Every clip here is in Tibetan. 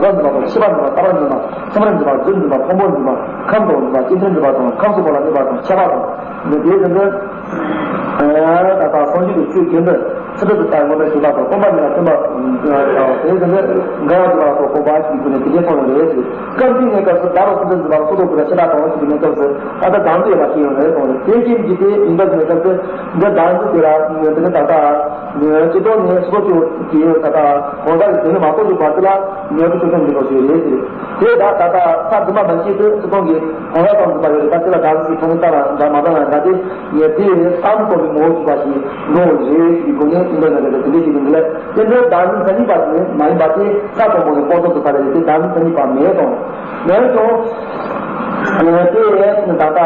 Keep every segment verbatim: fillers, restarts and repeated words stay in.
གོང་ས་འཛིན་པ་དང་ཕྱི་པ་འཛིན་པ། ལྟ་བ་འཛིན་པ། སེམས་རབ་འཛིན་པ། རྫས་འཛིན་པ། ཕུང་པོ་འཛིན་པ། ཁམས་དང་འཛིན་པ། སྐྱེ་མཚམས་འཛིན་པ་དང་། ཁམས་སུ་བབ་ལ་གནས་པ་དང་ཁྱབ་པ་དང་། འདི་དེ་ཚོ་འདི་ད་ལྟ་སངས་རྒྱས་ཀྱི་ཆོས་དགེ་འདུན་ཚུལ་ཁྲིམས་སུ་བལྟ་བའི་མངོན་པར་ཞེན་པ་དང་། སྟོང་པ་ཉིད་ལ་བརྟེན་པ་དང་། དེ་ཚོ་འདི་འགལ་བ་འདུལ་བ་སོགས་སྤོང་བ་ཞིག་གི་སྒོ་ནས་དེ་འདྲའི་ཐོག་ནས་རེད། སྐབས་འདིའི་གནས་སྐབས་སུ་བདག་དང་སེམས་ཅན་འཛིན་པ་ལ་སོ་སོར་རྟོག་པའི་ཤེས་རབ་དང་ཞེས་པའི་གནས་སྐབས་སུ་ད་ལྟ་བདག་འཛིན་ཡོད་པ་ཞིག་ཡོད་རེད་གསུངས་རེད། དེ་བཞིན་གྱི་དེ་ཡིན་པའི་གནས་སྐབས་སུ་འདི་བདག་འཛིན་དེ་ལ་དེ་ནི་ད་ལྟ་སྤྱི་ལྡོག་ནས་སོ་སོ་སྐྱེ་བོ་ད་ལྟ་གང་ཟག་གི་དོན་མ་རྟོགས་ཀྱི་བར་དུ་ལ་ཉོན་མོངས་ཆོས་སྐྱོང་འདི་འགྲོ་ཞིག་རེད་ཟེར། དེ་ད་ད་ལྟ་ས་འཛིན་པ་མ་སྐྱེས་ཏེ་སྤྱི་ལྡོག་གི་གང་ཟག་དང་འཛིན་པ་ཡོད་རེད། ད་དེ་ལ་བདག་འཛིན་གྱི་ཐོག་ནས་ལྟ་ལ་འདྲ་མ་འདྲ་ལ་འདྲ་སྟེ་ངས་དེ་ཡི་གཏམ་སྟོན་པའི་ངོ་བོ་གྱུར་པ་ཞིག་འགྲོ་རེད་ཟེར་གྱི་སྒོ་ནས་ཡིན་པ་ན་རེད། དེ་འདྲ་ཞིག་ཡིན་གྱི་ལས། དེ་འདྲའི་བདག་འཛིན་མཚན་ཉིད་པ་དེ་མ་ཡིན་པ་དེ་ས་དང་པོ་ནས་སྤོང་ཐབས་སུ་ས་རེད་དེ་བདག་འཛིན་མཚན་ཉིད་པ་མེད་དང་། འོན་ཀྱང་། དེ་ད་ལྟ་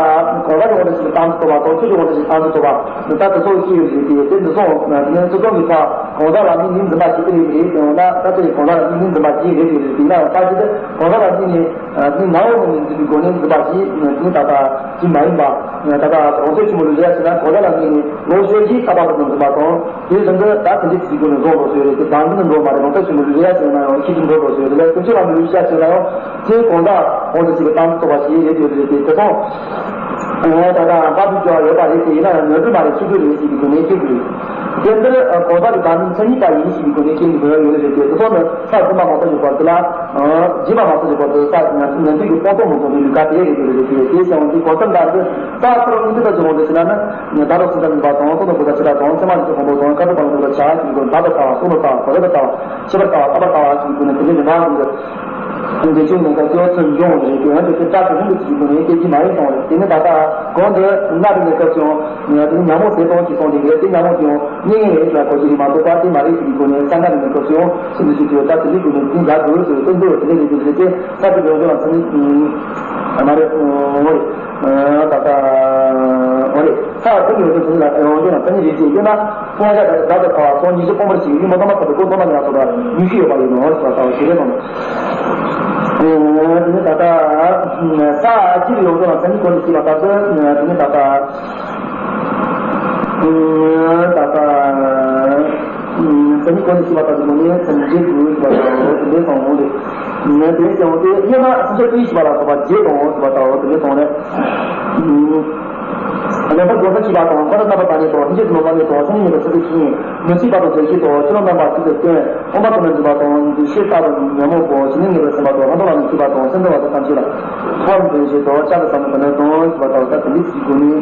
གང་ཟག་གི་དབང་དུ་ཞིག་བཏང་དུ་བ་དང་ཆོས་ཀྱི་དབང་དུ་ཞིག་བཏང་དུ་བ་ད་ལྟ་སོགས་ཀྱི་ཡོད་རེད་དེ། དེ་འདི་སོང་ནས་སྤྱི་ལྡོག་གི་ས་གང་ཟག་ལ་དམིགས་ནས་འཛིན་པ་ཞིག་དེ་རེད་རེད་དེ། འོ་ན་ད་ལྟ་གང་ཟག་ལ་དམིགས་ནས་འཛིན་པ་ཞིག་རེད་དེ་རེད་དེ། ཡིན་ན་ཡང་ད་ཅི་སྟེ་གང་ཟག་ལ་དམིགས་ནས་དེ་ནང་འོག་ནས་འཛིན་པའི་སྒོ་ནས་འཛིན་པ་ཞིག་དེ་ད་ལྟ་ཅི་མ་ཡིན་པ། ད་ལྟ་རང་ཆོས་ཆེན་པོ་ལུགས་ལ་ཡ་ཟེར་ན་གང་ཟག་ལ་དམིགས་ནས་ལོག་ཤོས་ཀྱིས་ས་པ་པ་དང་འཛིན་པ་དང་། དེ་བཞིན་དུ་ད་དེ་འདྲའི་ཚིག་གུ་ནས་བཟོ་འགྲོ་ཟེར་རེད་དེ། བདག་འཛིན་འགྲོ་མ་རེད། རང་ཆོས་ཆེན་པོ་ལུགས་ལ་ཡ་ཟེར་ན་ཡང་ཤེས་ཀྱི་འགྲོ་འགྲོ་ཟེར་རེད། དེ་ལས་དེ་ཚོ་ལ་མི་ལུགས་ལ་ཡ་ཟེར་ན་ཡང་དེ་གང་ཟག་འོང་དུ་ཞིག་གི་གཏམ་ཐོབ་པ་ཞིག་རེད་དེ་རེད་དེ། དེ་དང་། ད་ལྟ་དཔལ་དུ་སྐྱོ་བ་ཡོད་པ་རེད་དེ། ཡིན་ན་ཡང་ཉོན་སྒྲིབ་མ་རེད། ཆོས་སྐུ་རེད་ཞེས་ཀྱི་སྒོ་ནས་སྐྱེ་དགོས་རེད། དེ་འདིར་གང་ཟག་གི་བདག་འཛིན་མཚན་ཉིད་པ་ཡིན་ཞེས་ཀྱི་སྒོ་ནས་སྐྱེ་ནི་དགོས་ཡ་ཡོད་རེད་དེ། དེ་དང་ནི་ས་འཛིན་པ་མ་གཏོགས་ཀྱི་བར་དུ་ལ། སྦྱིན་པ་མ་གཏོགས་ཀྱི་བར་དུ་ས་ཉན་ཐོས་ཀྱི་སྤོང་ཐོབ་མ་གཏོགས་པའི་ལུས་ཀ་དེ་རེད་དེ་རེད་དེ། དེ་བྱས་འོང་དུས་གོ་ས་འདྲ་དེ་ས་ཁོ་རང་གཉིས་ཀྱི་ད་ཅི་འོང་དུ་ཕྱིན་ན་ནི། ད་རུང་སེམས་ཅན་འཛིན་པ་དང་། ལྟོ་དང་གོས་དང་ཕྱི་དགྲ་དང་། མཚན་མ་རིགས་ཀྱི་ཕུང་པོ་དང་། སྐལ་དང་བ་ལ་འདུ་བར་བྱ་ཞིང་། བདག་ཏུ་ལྟ་བ། སྲོག་ཏུ་ལྟ་བ། གོ་ལ་ཏུ་ལྟ་བ། ཤེས་པར་ལྟ་བ། ལྟ་བར་ལྟ་བ་ཞིག་གི་སྒོ་ནས་དེ་འདྲའི་རིམ་པ་འདི་འདི་ཆོས་ཉན་མཁན་སྐྱེ་བོ་ཚུར་འབྱུང་བ་རེད་དེ། འོན་ཏེ་དེ་སྐྲ་དེ་ལྷུན་གྱིས་ཀྱི་སྒོ་ནས་སྐྱེ་རྒྱུ་མ་ཡིན་གསུངས་རེད། དེ་ནི་ད་ལྟ་གོང་དུ་སྔར་བའི་གནས་སྐབས་སུ་ཡང་དེ་ནི་ཉོན་མོངས་ཟད་གཏོང་གི་གསུངས་དེ་འདྲ་དེ་ཉོན་མོངས་དེ་ཡང་རྙེད་ངེས་རེད་ལ་གོ་རྒྱུ་རེད་མ་གཏོགས་པ་དེ་མ་རེད་ཟེར་གྱི་སྒོ་ནས་ས་ལྔ་རིག་གནས་སྐབས་སུ་ཡང་སེམས་འདི་ཆོས་ཀྱི་ད་དེ་འདྲའི་སྒོ་ནས་དེ་འདྲ་དགོས་ཟེར་བསྟན་འདུག་དེ་འདྲ་རེད་དེ་རེད་དེ། ས་དེ་ཡོངས་རྫོགས་ལ་མཚན་ཉིད་མ་རེད། འོ་རེད། ད་ལྟ་འོ་རེད། ས་དེ་ཡོངས་རྫོགས་མཚན་ཉིད་ལ་ཡོངས་རྫོགས་ལ་མཚན་ཉིད་རེད་ཅེས་ཡོད་ན། སྤོང་བྱ་དང་བདག་ཏུ་ལྟ་བ་སོགས་ཉེར་སྤྱོད་སྤོང་བར་བྱེད་པའི་གཉེན་པོ་སྟོང་པ་ཐམས་ཅད་ཀུན་སྟོང་པ་ཉིད་ལ་སོགས་པ་ཉི་ཤུ་ཡོད་པ་ཡིན་ནོ་ཞེས་པ་ལྟ་བུ་ཞིག་རེད་དང་། དེ་ནི་ད་ལྟ་ས་སྤྱིར་ཡོངས་རྫོགས་ལ་མཚན་ཉིད་སྐོར་ནས་ཞེས་པ་ལྟ་བུ། དེ་ནི་ད་ལྟ་ད་ལྟ་མཚན་ཉིད་སྐོར་ནས་ཞེས་པ་ལྟ་བུ་ནི་མཚན་ཉིད་དགུ་ཞེས་པ་ལྟ་བུ་དེ་འདྲའི་གསུངས་འོང་སྟེ། དེ་ནི་ཞེས་འོང་སྟེ་དབྱེ་ན་སེམས་ཅན་ཀུན་ཞེས་པ་ལ་སོགས་པ་བརྒྱད་དང་ཞེས་པ་ལྟ་བུ་དེ་འདྲའི་གསུངས་ནས། རྣམ་པར་གྲོལ་ས་ཞེས་པ་དང་། ཁོ་ན་རྣམ་པར་དག་ནས་དང་། སེམས་ཅན་གྱི་ལོག་པ་མེད་དང་། སེམས་ཅན་མེད་པའི་ས་དེ་བཞིན། མི་ཚིག་པ་དང་བདེ་གཤེགས་དང་། ཆོས་རྣམ་པ་ཐམས་ཅད་བསྟན། སྟོང་པ་ཐོབ་ནས་འདུལ་བ་དང་། འདུ་ཤེས་ལྟ་བུ་ཉོན་མོངས་པོ། ཞི་གནས་ངེས་པར་སེམས་པ་དང་། ལྷག་མཐོང་ལ་མི་སྐྱེ་བ་དང་། སེམས་ཙམ་པ་དང་ཐམས་ཅད་ལ། འཁོར་བའི་དོན་བྱེད་དང་། ལྕགས་ཀྱུ་ཟ་མི་གོ་ནས་དང་ཞེས་པ་ལྟ་བུ་ད་དེ་འདྲའི་ཚིག་གོ་ནས།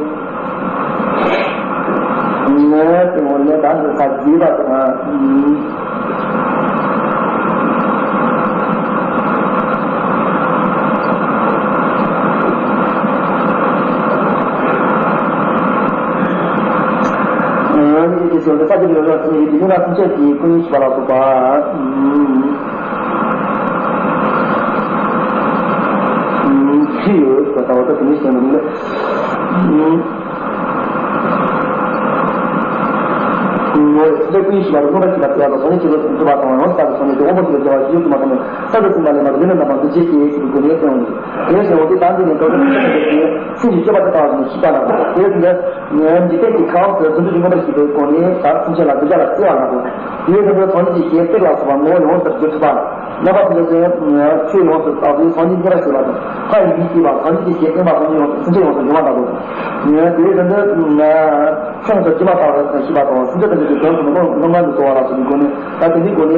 ངས་དེ་འོ་ནས་ད་འདི་ས་རྒྱས་པ་དང་། ཡང་ནི་དེ་ཚེ་འོ་ན་ས་རྒྱས་པའི་ཡོ་བྱད་ལ་སེམས་ཉིད་ཀྱི་སྙིང་ལ་སེམས་ཅན་གྱི་ཀུན་ཞི་བ་ལ་སོགས་པ། ཚིག་ཡོད་པ་ལྟ་བུ་ད་དེ་ནས་གསུངས་པ་ནི། ངོ་བོ་སེམས་ཅན་ཀུན་ཞི་བ་ལ་མངོན་པར་ཤེས་པ་སྐྱེ་བ་དང་། ཚོགས་གཉིས་ཆོས་སུ་འགྲུབ་པ་དང་། ཡོངས་སུ་དག་པའི་ཚོགས་གཉིས་ཀྱི་དབང་པོ་ཐོབ་པའི་སྐྱེ་བ་ཞིག་ཡོད་དུ་མ་ཐོབ་ནས་ས་དང་སེམས་དང་ལེན་པ་རིགས་ལམ་རྣམ་པ་འདུ་བྱེད་ཅེས་ཞེས་པའི་སྒོ་ནས་གསུངས་ཡོད། དེ་ནས་གསུངས་པ་དེ་དང་དེ་ནས་གང་དུ་སེམས་ཅན་གྱི་སེམས་ཀྱི་སྤྱོད་པ་དེ་ལྟ་བ་ཞིག་ཤེས་པ་ལ། དེ་ནས་འཇིག་རྟེན་གྱི་ཁམས་སུ་རྫུ་འཕྲུལ་གྱི་མངོན་པར་ཤེས་པའི་སྒོ་ནས་ད་སེམས་ཅན་ལ་གདུལ་བྱ་ལ་སྐྱེ་བ་ལ་དགོས། དེའི་ཚེ་ཚོགས་གཉིས་ཀྱི་ཞལ་གཏེར་ལ་སོགས་པ་ངོ་བོ་ཡོངས་སུ་བསྒྱུར་ཐུབ་པ། རྣམ་པ་ཐམས་ཅད་ཀྱི་ཆོས་ཡོངས་སུ་དག་པའི་སངས་རྒྱས་མཉེས་པར་བྱེད་པ་དང་། ལྷ་ཡི་མིག་སྐྱེས་པ། སངས་རྒྱས་ཀྱི་ཞལ་བསྟན་པ་སངས་རྒྱས་ཡོངས་སུ་སེམས་ཅན་ཡོངས་སུ་འཇོམས་པ་ལ་དགོས། དེའི་ཚེ་འདི་ཁྱོད་ཚོ་སྦྱིན་པ་བཏང་བར་ཤེས་པ་དང་། སེམས་ཅན་ཐམས་ཅད་ཀྱི་དོན་དུ་ནི་སྨོན་ལམ་དུ་གཏོང་བ་ལ་སོགས་པའི་སྒོ་ནས། ད་དེ་འདྲའི་སྒོ་ནས།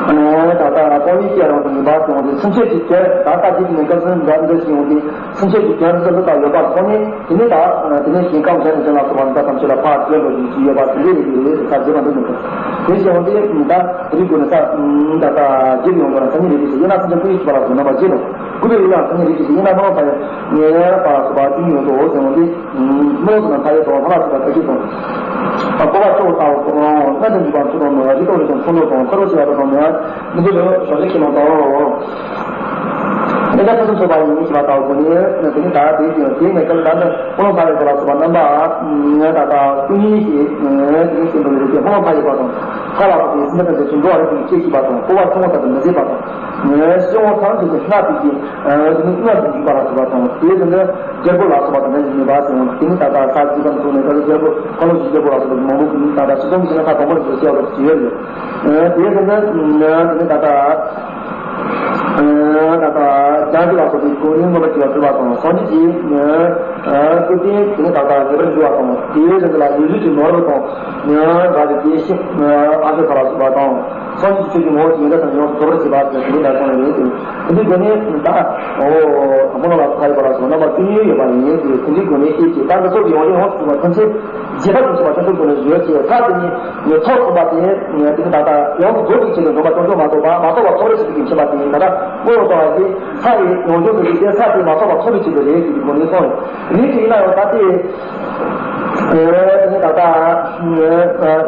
ད་ལྟ་སྤང་བའི་སྐྱེ་རང་དུ་ངེས་པ་སོང་སྟེ། སེམས་ཅན་གྱི་དོན་ད་ལྟ་འདི་ནས་སྐབས་སུ་འདྲ་འདྲ་ཞིག་ཡོང་སྟེ། སེམས་ཅན་གྱི་དོན་དུ་ལུགས་དང་ཡོད་པ་ཐོག་ནས། དེ་ནས་ད་དེ་ནས་ཞིང་ཁམས་གཞན་དུ་འབྱོན་ལ་སོགས་པ་འདི་དག་ཐམས་ཅད་ལ་ཕར་བྱོན་དགོས་ཀྱི་ཡོད་པ་དེ་འདྲའི་རིགས་ཀྱི་རེད་ཟེར་ས་བརྗོད་པ་འདི་ནས། དེ་བཞིན་འོང་སྟེ་ད་དེ་རིགས་ཀུན་ནས་ས་ད་ལྟ་བརྒྱད་ཡོང་དགོས་ན་མཚན་ཉིད་རིགས་ཀྱི་ཡིན་ན་སེམས་ཅན་ཀུན་ཡིད་ཆེས་པ་ལ་སོགས་རྣམ་པ་བརྒྱད་དང་། དགུ་པའི་ཡིན་ན་མཚན་ཉིད་རིགས་ཀྱི་ཡིན་ན་སྨོན་ལམ་ཡང་ངེས་པ་ལ་སོགས་པ་བཅུ་གཉིས་ཡོད་དོ་ཟེར་འོང་སྟེ། སྨོན་ལམ་དང་མཐའ་ཡས་དང་ལྷ་ལ་སོགས་པ་ཐ་ཤལ་དང་། སྤོབས་པ་སྐྱོ་བོ་ལྟ་བུ་དང་། སྔར་དང་འཇིག་པ་མཆུ་དང་ནོར་བ་རི་དྭགས་རི་དང་ཕུང་ལོ་དང་། ཁ་རོག་ཤེས་པ་དང་ནོར་བ་མི་འདི་ལོ་ཞོགས་ཇ་ཁྱི་མང་དང་། དེ་འདྲ་ཕུན་སུམ་ཚོགས་པ་ཡིན་ཞེས་པ་ལྟ་བུ་ནི། དེ་ནི་ད་དེའི་རྒྱུ་དེའི་གནས་སྐབས་ད་ནི་སྤོང་ལམ་ཐ་ཡས་པ་ལ་སོགས་པ་རྣམ་པ་ད་ལྟ་ཀུན་ཡིན་ཞེས་དེ་ནི་ཤེས་པ་ལས་ཀྱི་སྤོང་ལམ་ཐ་ཡས་པ་དང་། ཁ་ལ་སོགས་པའི་སེམས་ཅན་ཐམས་ཅད་ཀྱི་འགྲོ་བ་རིགས་དྲུག་གི་སྐྱེ་ཤི་བ་དང་། སྤོབས་པ་ཆུང་ངུ་ལྟ་བུ་མི་བཟད་པ་དང་། ངས་སྤྱི་བོ་ཐམས་ཅད་ཀྱི་སྣ་བདུན་གྱི་ཨ་དེ་ནི་སྔགས་ཀྱི་འཇུག་པ་ལ་སོགས་པ་དང་། དེའི་དོན་དུ་རྒྱལ་པོ་ལ་སོགས་པ་དང་ནི་ཉེས་པ་ཟེར་འོང་། དེ་ནི་ད་ལྟ་ས་བཅུ་ཙམ་བྱུང་ནས་ད་ལྟ་རྒྱལ་པོ་འཁོར་ལོ་བཞི་རྒྱལ་པོ་ལ་སོགས་པ་མང་པོ་ཀུན་ད་ལྟ་སྤྱི་ཚོགས་ཀྱི་ནང་ཁ་དང་པོ་ཞིག་སྐྱེ་བ་ཞིག་ཡོད་རེད། ཨ་དེའི་དོན་དུ་དེ་ནི་ད་ལྟ་ད་ལྟ་བྱང་ཆུབ་ལ་སོགས་པའི་གོ་རིམ་མངོན་པར་བྱེད་པ་སྤྲུལ་པ་དང་། སངས་རྒྱས་ཀྱི་སྐུ་རྟེན་དེ་ནི་ད་ལྟ་ངེས་པར་འབྱུང་བ་དང་། དེའི་རིང་ལ་ལུས་ལུས་ཀྱི་ནོར་བུ་དང་འདྲ་བའི་དགེ་བཤེས་ཨ་ཤོ་ཀ་ལ་སོགས་པ་དང་། སངས་རྒྱས་ཀྱི་ཆོས་ཀྱི་ངོ་བོ་ཡོན་ཏན་དང་ཡོངས་སུ་རྫོགས་པར་བྱེད་པ་དེ་འདི་ལ་སོང་བ་ཡིན་ཏེ། དེ་འདྲའི་སྒོ་ནས་ད་འོ་དང་པོ་ལ་ལ་ཁ་ཡོད་པ་ལ་སོགས་རྣམ་པ་ཀུན་ཡོད་པ་ཡིན་ཏེ། དེ་འདྲའི་སྒོ་ནས་ཤེས་ཀྱི་ད་ལྟ་སོགས་ཀྱི་ཡོངས་ལ་ཡོངས་སུ་གྲུབ་པ་ཐམས་ཅད་རྗེས་ཐོབ་ཀྱི་ཕྱིན་པ་ཐམས་ཅད་ཀུན་ནས་བརྗོད་ཅེས། ས་དེ་ཉིད་ནི་ཐོབ་ཐུབ་པ་དེ་དེ་ནི་ད་ལྟ་ཡོངས་སུ་རྫོགས་པའི་ཆེད་དུ་འདོན་པ་སྟོང་ཕྲག་མ་གཏོགས་པ་མ་ཐོབ་པ་ཐོབ་རེ་ཞིག་གི་ཕྱིན་པ་དེ་ད་ལྟ་དངོས་སུ་གཏོང་བ་དེ་ས་ཡི་ཡོངས་སྦྱོང་དུ་གྱུར་ཏེ། ས་དེ་མ་ཐོབ་པ་ཐོབ་པའི་ཆེད་དུ་རེད་ཅེས་ཀྱི་སྒོ་ནས་གསུངས་ཡོད། རེད་དེ་ཡིན་ན་ཡང་ད་ལྟའི་དེ་ནི་ད་ལྟ་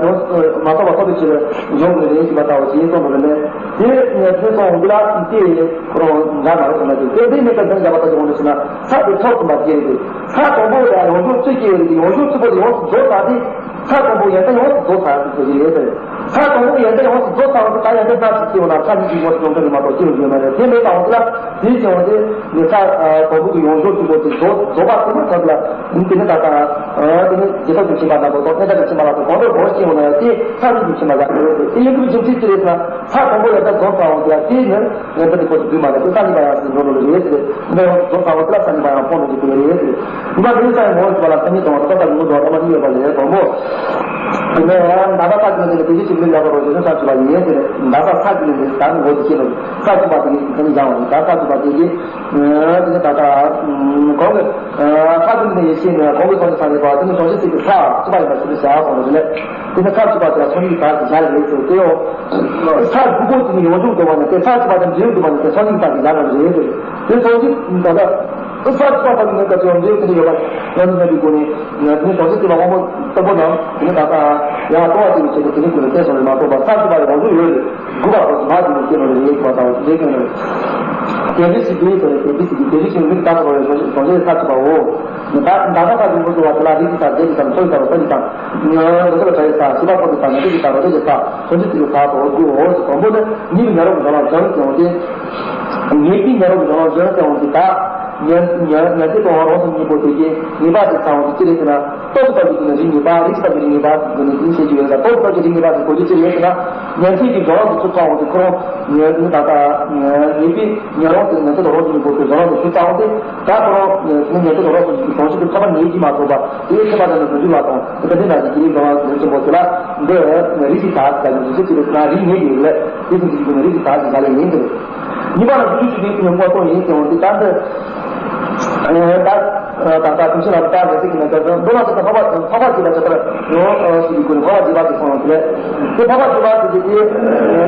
ཡོངས་མ་ཐོབ་པ་ཐོབ་པའི་ཕྱིར་འཇོག་དགོས་རེད་ཅེས་པ་ལྟ་བུ་ཞིག་གསུངས་པ་རེད། དེ་དེ་གསུངས་འོང་དུས་ལ་དེ་ཁོ་རང་འདྲ་མ་རེད་ཟེར་ན། དེ་དེ་འདྲའི་གནས་སྐབས་སུ་བཞག་པ་ལྟ་བུ་འོང་དུས་ན་ས་དེ་ཐོབ་ཐུབ་པ་དེ་རེད། ས་དང་པོ་ཡང་ཡོངས་སྦྱོང་བཅུ་སྐྱེ་ཡོད་རེད། ཡོངས་སྦྱོང་བཅུ་པོ་དེ་ཡོངས་སུ་རྫོགས་ཚར་དུས་ས་དང་པོ་ཡོན་ཏན་ཡོངས་སུ་རྫོགས་ཚར་དུས་ཟེར་གྱི་རེད་ཟེར། ས་དང་པོ་ཡོན་ཏན་ཡོངས་སུ་རྫོགས་ཚར་བ་དེ་ད་ཡོན་ཏན་སྣ་གཅིག་སྐྱེ་བ་ན་ས་གཉིས་ཀྱི་ངོ་བོ་ཡོང་གི་མ་གཏོགས་སྐྱེ་བ་ཡོད་མ་རེད། དེ་མེད་པ་འོང་དུས་ལ་དེའི་སྐྱེ་བ་དེ་ནི་ས་དང་པོ་གི་ཡོངས་སྦྱོང་བཅུ་པོ་དེ་རྫོགས་རྫོགས་པ་ཐུབ་པ་ཐབས་ལ་དེ་ནི་ད་ལྟ་དེ་ནི་རྗེས་ཐོབ་ཀྱི་ཕྱིན་པ་དང་པོ་དང་གནས་སྐབས་ཀྱི་ཕྱིན་པ་ལ་སོགས་གང་འདོད་གང་སྐྱེ་འོང་ན་ཡང་དེ་ས་གཉིས་ཀྱི་ཕྱིན་པ་ལ་རེད་ཟེར། དེ་ཡིན་དུས་རྒྱུ་མཚན་ཅི་རེད་ཟེར་ན། ས་དང་པོ་ཡོན་ཏན་རྫོགས་ཚར་བ་དེ་ལ་དེ་ནི་ཡོན་ཏན་དེ་ཁོ་ཚོ་འདུས་མ་རེད། དེ་ས་གཉིས་པ་ཡང་ཟེར་འགྲོ་ལོ་རེད་ཟེར། འདི་ཡང་རྫོགས་ཚར་བ་དེ་ལ་ས་གཉིས་པ་ཡང་སྤོང་དུ་འཇུག་གི་རེད་ཟེར། འདི་མ་དེ་ས་ཡི་ངོ་བོ་ཞུ་བ་ལ་ས་གཉིས་དང་བ་ས་ས་ཀྱི་ངོ་བོ་དང་ཐ་མ་གཉིས་ཡོད་པ་ལས་དང་པོ། དེ་ནས་ཡང་ད་ལྟ་ས་ཀྱི་ལས་དེ་ནི་དེ་བཞིན་གཤེགས་པའི་ལས་ལ་རོ་ཞེས་ས་བྱུང་བ་ཡིན་ཟེར། ད་ལྟ་ས་ཀྱི་ལས་དེ་ད་ནི་ངོ་བོ་དེ་སྐྱེས་ནོ། ས་བྱུང་བ་དེ་ནི་ས་གཉིས་བཞག་བ་ཡིན། ད་ས་བྱུང་བ་དེ་གི་དེ་ནི་ད་ལྟ་གོང་གི་ས་ཀྱི་ལས་ཡེ་ཤེས་ནས་གོང་གི་སོང་ནས་ས་ནས་པ་དེ་ནི་སོང་ཞིག་ཚིག་གི་ས་བྱུང་བ་ཡིན་པ་ཞིག་ཏུ་བྱ་སོང་ནོ། དེ་ནས་དེ་ནི་ས་བྱུང་བ་དེ་ལ་སོང་ཞིག་ས་ཞིག་བཞག་རེད་ཟེར་ཏེ། ཡང་ས་དགུ་པོ་དེ་ནི་ཡོངས་སྦྱོང་འགྲོ་བ་ནི་དེ་ས་བྱུང་བ་དང་འབྲེལ་འགྲོ་བ་ནི་དེ་སོང་ཞིག་ས་ཞིག་བཞག་རེད་ཟེར། དེ་སོང་ཞིག་ད་ལྟ་ས་བྱུང་བ་དང་ནི་ག་ཚོད་འབྲེལ་དེ་ནི་ཡོད་པ་ཡང་ནི་ཉམས་པའི་སྒོ་ནས་ནི་སོང་ཞིག་དེ་ལ་དབང་པོ་ལྟ་བུ་རྣམས་དེ་ནི་ད་ལྟ་ཡང་ལྟོ་བ་དེ་ནི་བྱེད་དེ་དེ་ནི་ཀུན་ནས་བསྟན་སོང་ནས་མ་གཏོགས་པ་ས་བྱུང་བ་ཡོངས་སྦྱོང་ཡོད་རེད། དགུ་པ་སོགས་མ་དེ་ནི་སྐྱེ་ནོ་རེད་ཞེས་པ་དང་ལས་ཀྱང་རེད། དེ་འདྲ་ཞིག་དུས་ཟེར་ཏེ་དེ་ཞིག་དེ་ཞིག་ཆེན་མིག་ལྟ་བུ་རོ་ཡོད་ཞོ་ཞོ་ཞེས་ས་ཆུ་པའོ། ད་ད་ལྟ་ས་དུས་འགོ་བཙུགས་པ་དེ་ལ་རིགས་ཀྱི་ས་རྒྱལ་གྱི་ས་མཐོ་ཡི་ས་རོ་ས་ཀྱི་ས། ངོ་ཚོ་ལ་བྱ་ཡི་ས་སྲིད་པ་ཕོ་གི་ས་མི་ཚེ་གི་ས་རོ་ཏེ་གི་ས་མཐོ་འཇིག་ཚིག་གི་ས་དོ་དགུ་འོ་ཞེས་དང་པོ་ནི་ཉིད་ཀྱི་ཉ་རོགས་ཀྱི་ནང་ལ་བྱང་ཟེར་འོང་སྟེ། ཉེས་པའི་ཉ་རོགས་ཀྱི་ནང་ལ་བྱང་ཟེར་འོང་སྟེ་ད། ཉ་ཉ་ཉ་ཚེ་གཏོང་བ་རོགས་སུ་གཉིས་པོ་དེ་གི་ཉེས་པ་དེ་ཚང་བ་དེ་ཅི་རེད་ཟེར་ན། སྟོབས་ཀྱི་སྟོབས་ཀྱི་དེ་ནི་རིགས་ངེས་པ་རིགས་སྟོབས་ཀྱི་རིགས་ངེས་པ་ཟེར་དགོས་ནི་དེ་བཤད་ཀྱི་ཡོད་ལ། སྟོབས་ཀྱི་སྟོབས་ཀྱི་རིགས་ངེས་པ་ཟེར་དགོས་རྒྱུ་ཅི་རེད་ཟེར་ན། ཉན་ཐོས་ཀྱི་སྦྱོར་བ་དེ་ཚོ་ཚང་བ་དེ་ཁོ་རང་ཉན་ཐོས་ད་ལྟ་ཉེས་པའི་ཉན་རང་དེ་ཉན་ཐོས་དང་རོགས་ཀྱི་སྦྱོར་བ་དེ་ཚོ་ཚང་བ་དེ་ད་ཁོ་རང་ཉན་ཐོས་དང་རོགས་ཀྱི་གྲོང་ཁྱེར་དུ་ཐོབ་པ་ཉེས་ཀྱི་མ་ཐོབ་པ་དེ་ཐེག་པ་ཅན་དུ་འགྲོ་རྒྱུ་བ་དང་དེ་འདྲ་ན་དེ་ཀྱི་རིགས་འགྲོ་བ་དེ་ཚོ་དེ་ལ་འདི་རིགས་ཀྱི་ད་ཟེར་གྱི་རིགས་ཚོ་དེ་ལ་རིགས་ངེས་ཀྱི་ཡོད་ལས་དེ་ཚོ་དེ་ཀྱི་རིགས་ཀྱི་ད་ཟེར་ག་ལས་ངེས་ཀྱི་རེད། གཉིས་པ་ལ་སོ་སོའི་ཆོས་ཀྱི་ཀུན་ནས་དངོས་སྟོང་ཡིན་ཟེར་བ་འདི་ལྟར་འདི། ད་ད་ལྟ་ཀུན་གཞི་ལ་ལྟ་བའི་ཚིག་གི་ནང་སྐབས་སུ་མདོ་ལ་ཆ་ཚང་འཕགས་པ་འཕགས་པ་སྐྱེས་པ་ཆ་ཚང་ཡོང་ཞེས་པའི་སྒོ་ནས་འཕགས་པ་སྐྱེས་པ་ཞེས་གསུངས་ཡོང་གི་རེད། དེ་འཕགས་པ་སྐྱེས་པ་ཟེར་གྱི་དེ་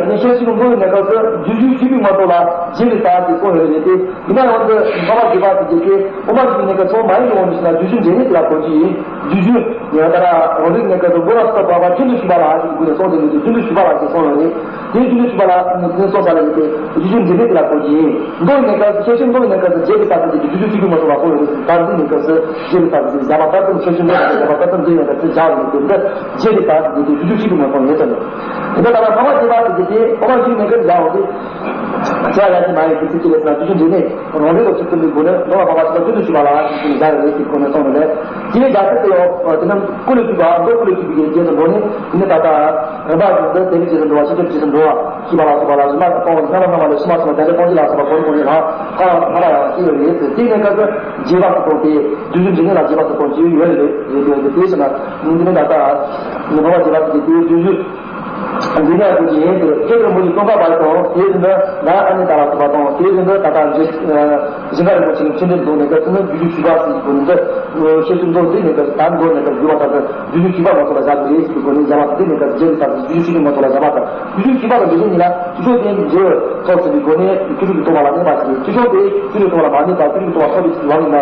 ནི་ཤེར་ཕྱིན་གྱི་མདོ་ཡི་ནང་སྐབས་སུ་རྒྱུ་རྒྱུ་ཞིག་པའི་མ་གཏོགས་ལ་རྗེས་ལུས་ལྟ་ཞེས་གསུངས་ཡོད་རེད་དེ། ཡིན་ན་ཡང་འདི་འཕགས་པ་སྐྱེས་པ་ཟེར་གྱི་དེ་དབུ་མ་འཇུག་པའི་གནས་སྐབས་ཚང་མ་ཡིན་གྱི་འོང་མི་ཞིག་ལ་རྒྱུ་རྒྱུ་འབྲས་གནས་དེ་ལ་གོ་རྒྱུ་ཡིན། རྒྱུ་རྒྱུ། ཡང་ད་ར་རང་རིག་གནས་སྐབས་སུ་མགོ་ལ་སྐབས་པ་བ་རྒྱུན་དུ་ཞུགས་པ་ལ་ཞེས་ཀུན་ནས་གསུངས་ཏེ་འདུག་སྟེ་རྒྱུན་དུ་ཞུགས་པ་ལ་ཞེས་གསུངས་ཡོད་རེད། དེའི་རྒྱུན་དུ་ཞུགས་པ་ལ་ནི་དེ་གསུངས་ས་ལ་ཡོད་དེ་རྒྱུ་རྒྱུ་འབྲས་གནས་དེ་ལ་གོ་རྒྱུ་ཡིན། མདོ་ཡི་གནས་སྐབས་སུ་ཤེར་ཕྱིན་མདོ་ཡི་གནས་སྐབས་སུ་རྗེས་ལུས་ལྟ་ཟེར་གྱི་རྒྱུ་རྒྱུ་ཚིག་གི་མ་གཏོགས་ལ་གསུངས་ཡོད་རེད་ཟེར། ད་འདི་གནས་སྐབས་སུ་རྗེས་ལུས་ལྟ་ཟེར་གྱི་བཞག་པ་ལྟར་དུ་ཤེར་ཕྱིན་མདོ་ཡི་གནས་སྐབས་ལྟར་དུ་མདོ་ཡི་གནས་སྐབས་སུ་བཞག་ཡོད་དེ་འདི་རྗེས་ལུས་ལྟ་ཟེར་གྱི་རྒྱུ་རྒྱུ་ཚིག་གི་མ་གཏོགས་ཡོད་ཙམ་རེད། དེ་ལྟར་ད་འཕགས་པ་སྐྱེས་པ་ཟེར་གྱི་དེ་འཕགས་པ་འཇུག་གནས་སྐབས་བཞག་ཡོད་དེ། བྱ་ཡ་ཞིག་མ་ཡིན་གྱི་ཚིག་ཅི་རེད་ཟེར་ན་རྒྱུ་རྒྱུ་འབྲས་གནས་རང་རིག་ལ་ཚུལ་མཐུན་པའི་སྒོ་ནས་མདོ་ལ་བབ་པ་ཞིག་ལ་རྒྱུན་དུ་ཞུགས་པ་ལ་ཞེས་ཀུན་ནས་བཞག་ཡོད་རེད་ཅེས་ཁོ་ནས་གསུངས་ནས་ལས། དེའི་རྒྱ་ཆེར་དུ་ཡང་དེ་རྣམས་ཀུན་ལས་གྲུབ་པ་མདོ་ཀུན་ལས་གྲུབ་པའི་རྒྱན་དུ་འགྲོ་ནས་དེ་ནི་ད་ལྟ་རིམ་པ་བཞིན་དུ་དེ་ནི་རྗེས་སུ་འགྲོ་བ་ཤེས་རབ་རྗེས་སུ་འགྲོ་བ་ཞེས་པ་ལ་སོགས་པ་ལ་རིམ་པ་སྤངས་པ་རྣམ་པ་སྣང་བ་ལས་ཕྱི་མ་སོགས་ལ་བརྒྱ་ཆ་སྤོང་བྱེད་ལ་སོགས་པ་གོ་རིམ་གོ་རིམ་རང་ཧ་ལ་ཧ་ལ་ཡང་སྐྱེ་བ་རེད་ཟེར། དེའི་གནས་སྐབས་སུ་རྗེས་དཔག་ཏུ་སོང་སྟེ་རྒྱུ་རྒྱུ་འབྲས་གནས་ལ་རྗེས་དཔག་ཏུ་སོང་སྐྱེ་བ་ཡོད་རེད་ཟེར་དེ་ཟེར་དེ་ཟེར་ན་འདི་ནི་ད་ལྟ་ནི་འཕགས་པ་རྗེས་དཔག་ཏུ་སྐྱེ་དེའི་རྒྱུ་རྒྱུ། འདི་ནས་བུ་ཡིན་ཏེ། ཁྱེད་ཀྱི་མུ་ཡི་ཙོང་ཁ་པ་དང་དེའི་རིང་དུ་ན་ཨ་ནི་ད་ལ་སོགས་པ་དང་དེའི་རིང་དུ་ད་ལྟ་རྗེ་ཞིང་ཁ་རིན་པོ་ཆེ་གི་ཆོས་འབྲེལ་འདོན་ནས་སྐབས་སུ་ནི་རྒྱུ་རྒྱུ་ཞུས་པ་ཟེར་གྱི་སྒོ་ནས་འདི་ཤེས་ཚུལ་མདོ་འདི་ནས་སྐབས་སུ་ད་མདོ་ནས་སྐབས་སུ་བརྒྱུད་པ་ལྟར་དུ་རྒྱུ་རྒྱུ་ཞུས་པ་མ་ཐོབ་པ་བཞག་གི་རེད་ཟེར་གྱི་སྒོ་ནས་བཞག་པ་འདི་ནས་སྐབས་སུ་རྗེས་ལུས་ལྟར་དུ་རྒྱུ་རྒྱུ་ཞུས་མ་ཐོབ་པ་བཞག་པ་དང་རྒྱུ་རྒྱུ་ཞུས་པ་དང་འདི་བཞིན་ཉིད་ལ་ཆོས་ཅན་འབྲས་བུ་ཐོབ་ཟེར་གྱི་སྒོ་ནས་ཆོས་ལུགས་ཀྱི་ཐོབ་པ་ལ་གནས་པ་ཞིག་རེད། ཆོས་ཅན་དེ་ཆོས་ལུགས་ཐོབ་པ་ལ་མ་གནས་པ་ཆོས་ལུགས་ཐོབ་པ་ཐོབ་པའི་ལམ་ཡིན་ན།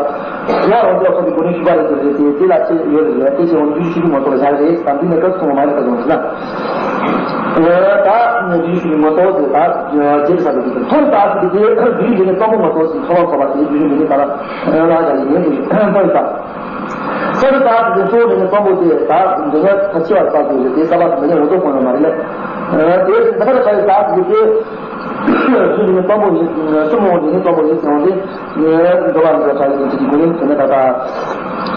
ཡང་རང་རྒྱལ་སོགས་ཀྱི་སྒོ་ནས་ཞུས་པ་རེད་ཟེར་ཏེ་དེ་ལ་ཆེ་ཡོད་རེད། དེ་ཆེ་བ་རྒྱུ་ཞུ་གི་མ་གཏོགས་ལ་བཞག་རེད་དམ་འདི་ནས་སྐབས་སུ་མ་ཡིན་པ་བྱུང་ཟེར་ན། ད་རྒྱུ་ཞུ་གི་མ་གཏོགས་ཟེར་ད་རྗེས་ས་དེ་ཐོབ་ད་ཟེར་ཏེ་རྒྱུ་རྒྱུ་ནས་གཏོང་གི་མ་གཏོགས་ཟེར་ཐོབ་པ་ཐོབ་པ་དེ་རྒྱུ་རྒྱུ་ནས་ད་ལ་ལ་ཡ་ཡིན་ནས་ཐོབ་ད། ས་རུ་དག་ཏུ་གཙོ་བོ་འདྲེན་མཁན་དཔང་པོ་དེ་དག་འདི་ནས་ཐ་ཆེ་བ་ས་དེ་རེད། དེ་ས་པ་དེ་འདི་ནས་འོ་དོ་གོང་ལ་མ་རེད་ལ། དེ་ད་ལྟ་ཁ་ཡི་དག་ཏུ་དེ་སུ་འདྲེན་མཁན་དཔང་པོ་ཡིན། སུ་མོ་འདྲེན་མཁན་དཔང་པོ་ཡིན་ཟེར་བ་དེ་འགྲོ་བ་འདི་ཁ་ཡི་དེ་གི་སྒོ་ནས་དེ་ནས་ད་ལྟ་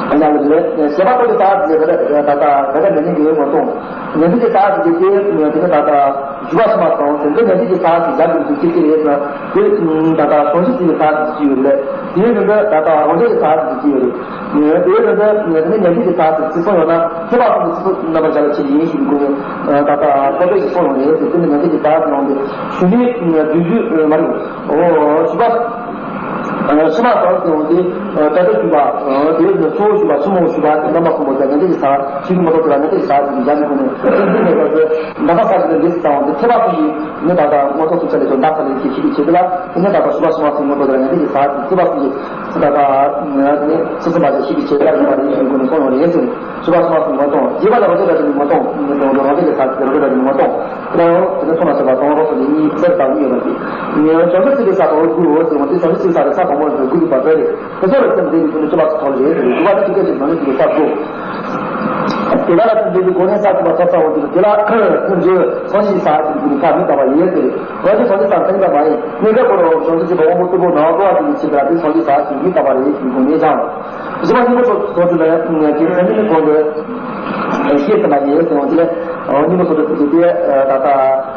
ཨ་ཉག་ལ་རེད། ཞེས་པ་པོ་དེ་དག་ཏུ་དེ་ད་ལྟ་ད་ལྟ་འདི་ནས་འགྲེལ་ཡོད་མ་གཏོང་། ཉན་ཐོས་ཀྱི་རྟགས་ཀྱི་དེ་དེ་ནི་ད་ལྟ་ཞུ་བ་ཕྱི་མ་དང་དེ་འདི་ཉན་ཐོས་ཀྱི་རྟགས་ཀྱི་རྒྱབ་ཀྱི་ཚིག་གཅིག་གཅིག་རེད་ན་དེ་ད་ལྟ་གཞུང་ཞིབ་ཀྱི་རྟགས་ཀྱི་གཅིག་ཡོད་རེད། དེའི་རིང་དུ་ད་ལྟ་རང་རྒྱལ་གྱི་རྟགས་ཀྱི་གཅིག་ཡོད་རེད། དེའི་རིང་དུ་དེ་ནི་ཉན་ཐོས་ཀྱི་རྟགས་ཀྱི་ཚིག་གསུང་ཡོད་ན་ཐེག་པ་གསུམ་གྱི་ཚིག་རྣམ་པར་སྦྱར་བའི་ཆེད་དུ་ཡིན་ཞུ་དགོས་ནས་ད་ལྟ་ཐོག་པའི་ཞིག་གསུང་ཡོང་རེད་ཟེར། དེ་ནི་ཉན་ཐོས་ཀྱི་རྟགས་ཀྱི་ནང་དུ་ཞུ་ནི་བསྡུས་རྒྱུ་མ་རེད། ཨོ་ཞུ་བ། ཕྱི་མ་དང་ཟེར་བ་དེ་ད་ལྟ་ཞུས་པ། དེ་ནི་གཙོ་བོ་ཞུས་པ་ཕྱི་མོ་ཞུས་པ་དེ་རྣམ་པ་གསུམ་པོ་དང་ཉན་ཐོས་ཀྱི་ས་ཞིག་མ་གཏོགས་དེ་ལ་ཉན་ཐོས་ཀྱི་ས་ཞིག་གི་ཡ་ནི་ཁོ་ནས་ཚིག་འཛིན་ནས་བར་དུ་འདའ་ཁ་ས་ཞིག་ལ་ལས་སུ་བཏང་བ་འདི་ཐེག་པ་གསུམ་གྱི་ནི་ད་ལྟ་མངོན་རྟོགས་ཐུག་ཚད་ལས་དོན་འདའ་ས་ལས་ཀྱི་ཤེས་པའི་ཆེད་དུ་ལ་དེ་ནས་ད་ལྟ་ཞུས་པ་ཕྱི་མ་ཞིག་མ་གཏོགས་དེ་ལ་ཉན་ཐོས་ཀྱི་ས་ཞིག་ཐེག་པ་གསུམ་གྱི་ད་ལྟ་ནི་ཚུལ་ཁྲིམས་པ་ཞིག་ཤེས་པའི་ཆེད་དུ་ལ་ཡིན་པ་ཡིན་ཁོ་ནས་གསུངས་ཡོང་རེད་ཟེར། ཞུས་པ་ཕྱི་མ་ཞིག་མ་གཏོང་། རྗེས་མ་ལ་རང་བྱས་ར་ཞིག་མ་གཏོང་། ངས་གསུངས་རང་བྱས་ཀྱི་ས་ཞིག་རང་བྱས་ར་ཞིག་མ་གཏོང་། དེ་ཡང་དེ་ནས་མཚོ་ན་ཟེར་བ་དང་རོ་སོ་ལས་གཉིས་གསེར་དང་གཉིས་ཡོད་པ་ཞིག་བྱང་ཆུབ་སེམས་དཔའི་ས་དང་དགུ་འོ་ཟེར་བ་དེ་བྱང་ཆུབ་སེམས་དཔའི་ས་དེ་ས་དང་པོ་ནས་དགུ་རིག་པ་རེད། དེ་ཚོ་ལ་སེམས་བདེ་བའི་དོན་ནི་སྤྱོད་པ་ཚོ་ཐོག་རེད། དགུ་པ་ནི་ཐུགས་རྗེ་ཆེ་བྱང་ཆུབ་སེམས་དཔའི་ས་དགུ། དེ་ལ་ལ་སེམས་བདེ་བའི་སྒོ་ནས་ས་དགུ་པ་ཚོ་ཚ་བོ་དེ་དེ་ལ་ཁོང་ཚོས་བྱང་ཆུབ་ས་ཞིག་དགུ་རིག་པ་མི་ལྟ་བ་ཡིན་ཟེར། ང་ཚོ་བྱང་ཆུབ་ས་མི་ལྟ་བ་ཡིན། གནས་སྐབས་པོ་རོ་བྱང་ཆུབ་སེམས་དཔའི་དབང་པོ་སྟུག་པོ་ནང་ལྟོ་བ་དེ་ནི་ཆེ་དེ་ལ་དེ་བྱང་ཆུབ་ས་ཞིག་མི་ལྟ་བ་རེད་ཞེས་དགོངས་ནས་ཀྱང་། གཞི་མ་སྙིང་པོ་སོ་སོ་ཚོ་ལ་དེ་མཚན་ཉིད་ནི་གོང་དུ་ཤེས་ཟིན་པ་ཡིན་ཟེར་བ་དེ་ལས་སྙིང་པོ་སོ་སོ་ཚོ་དེ་ད་ལྟ་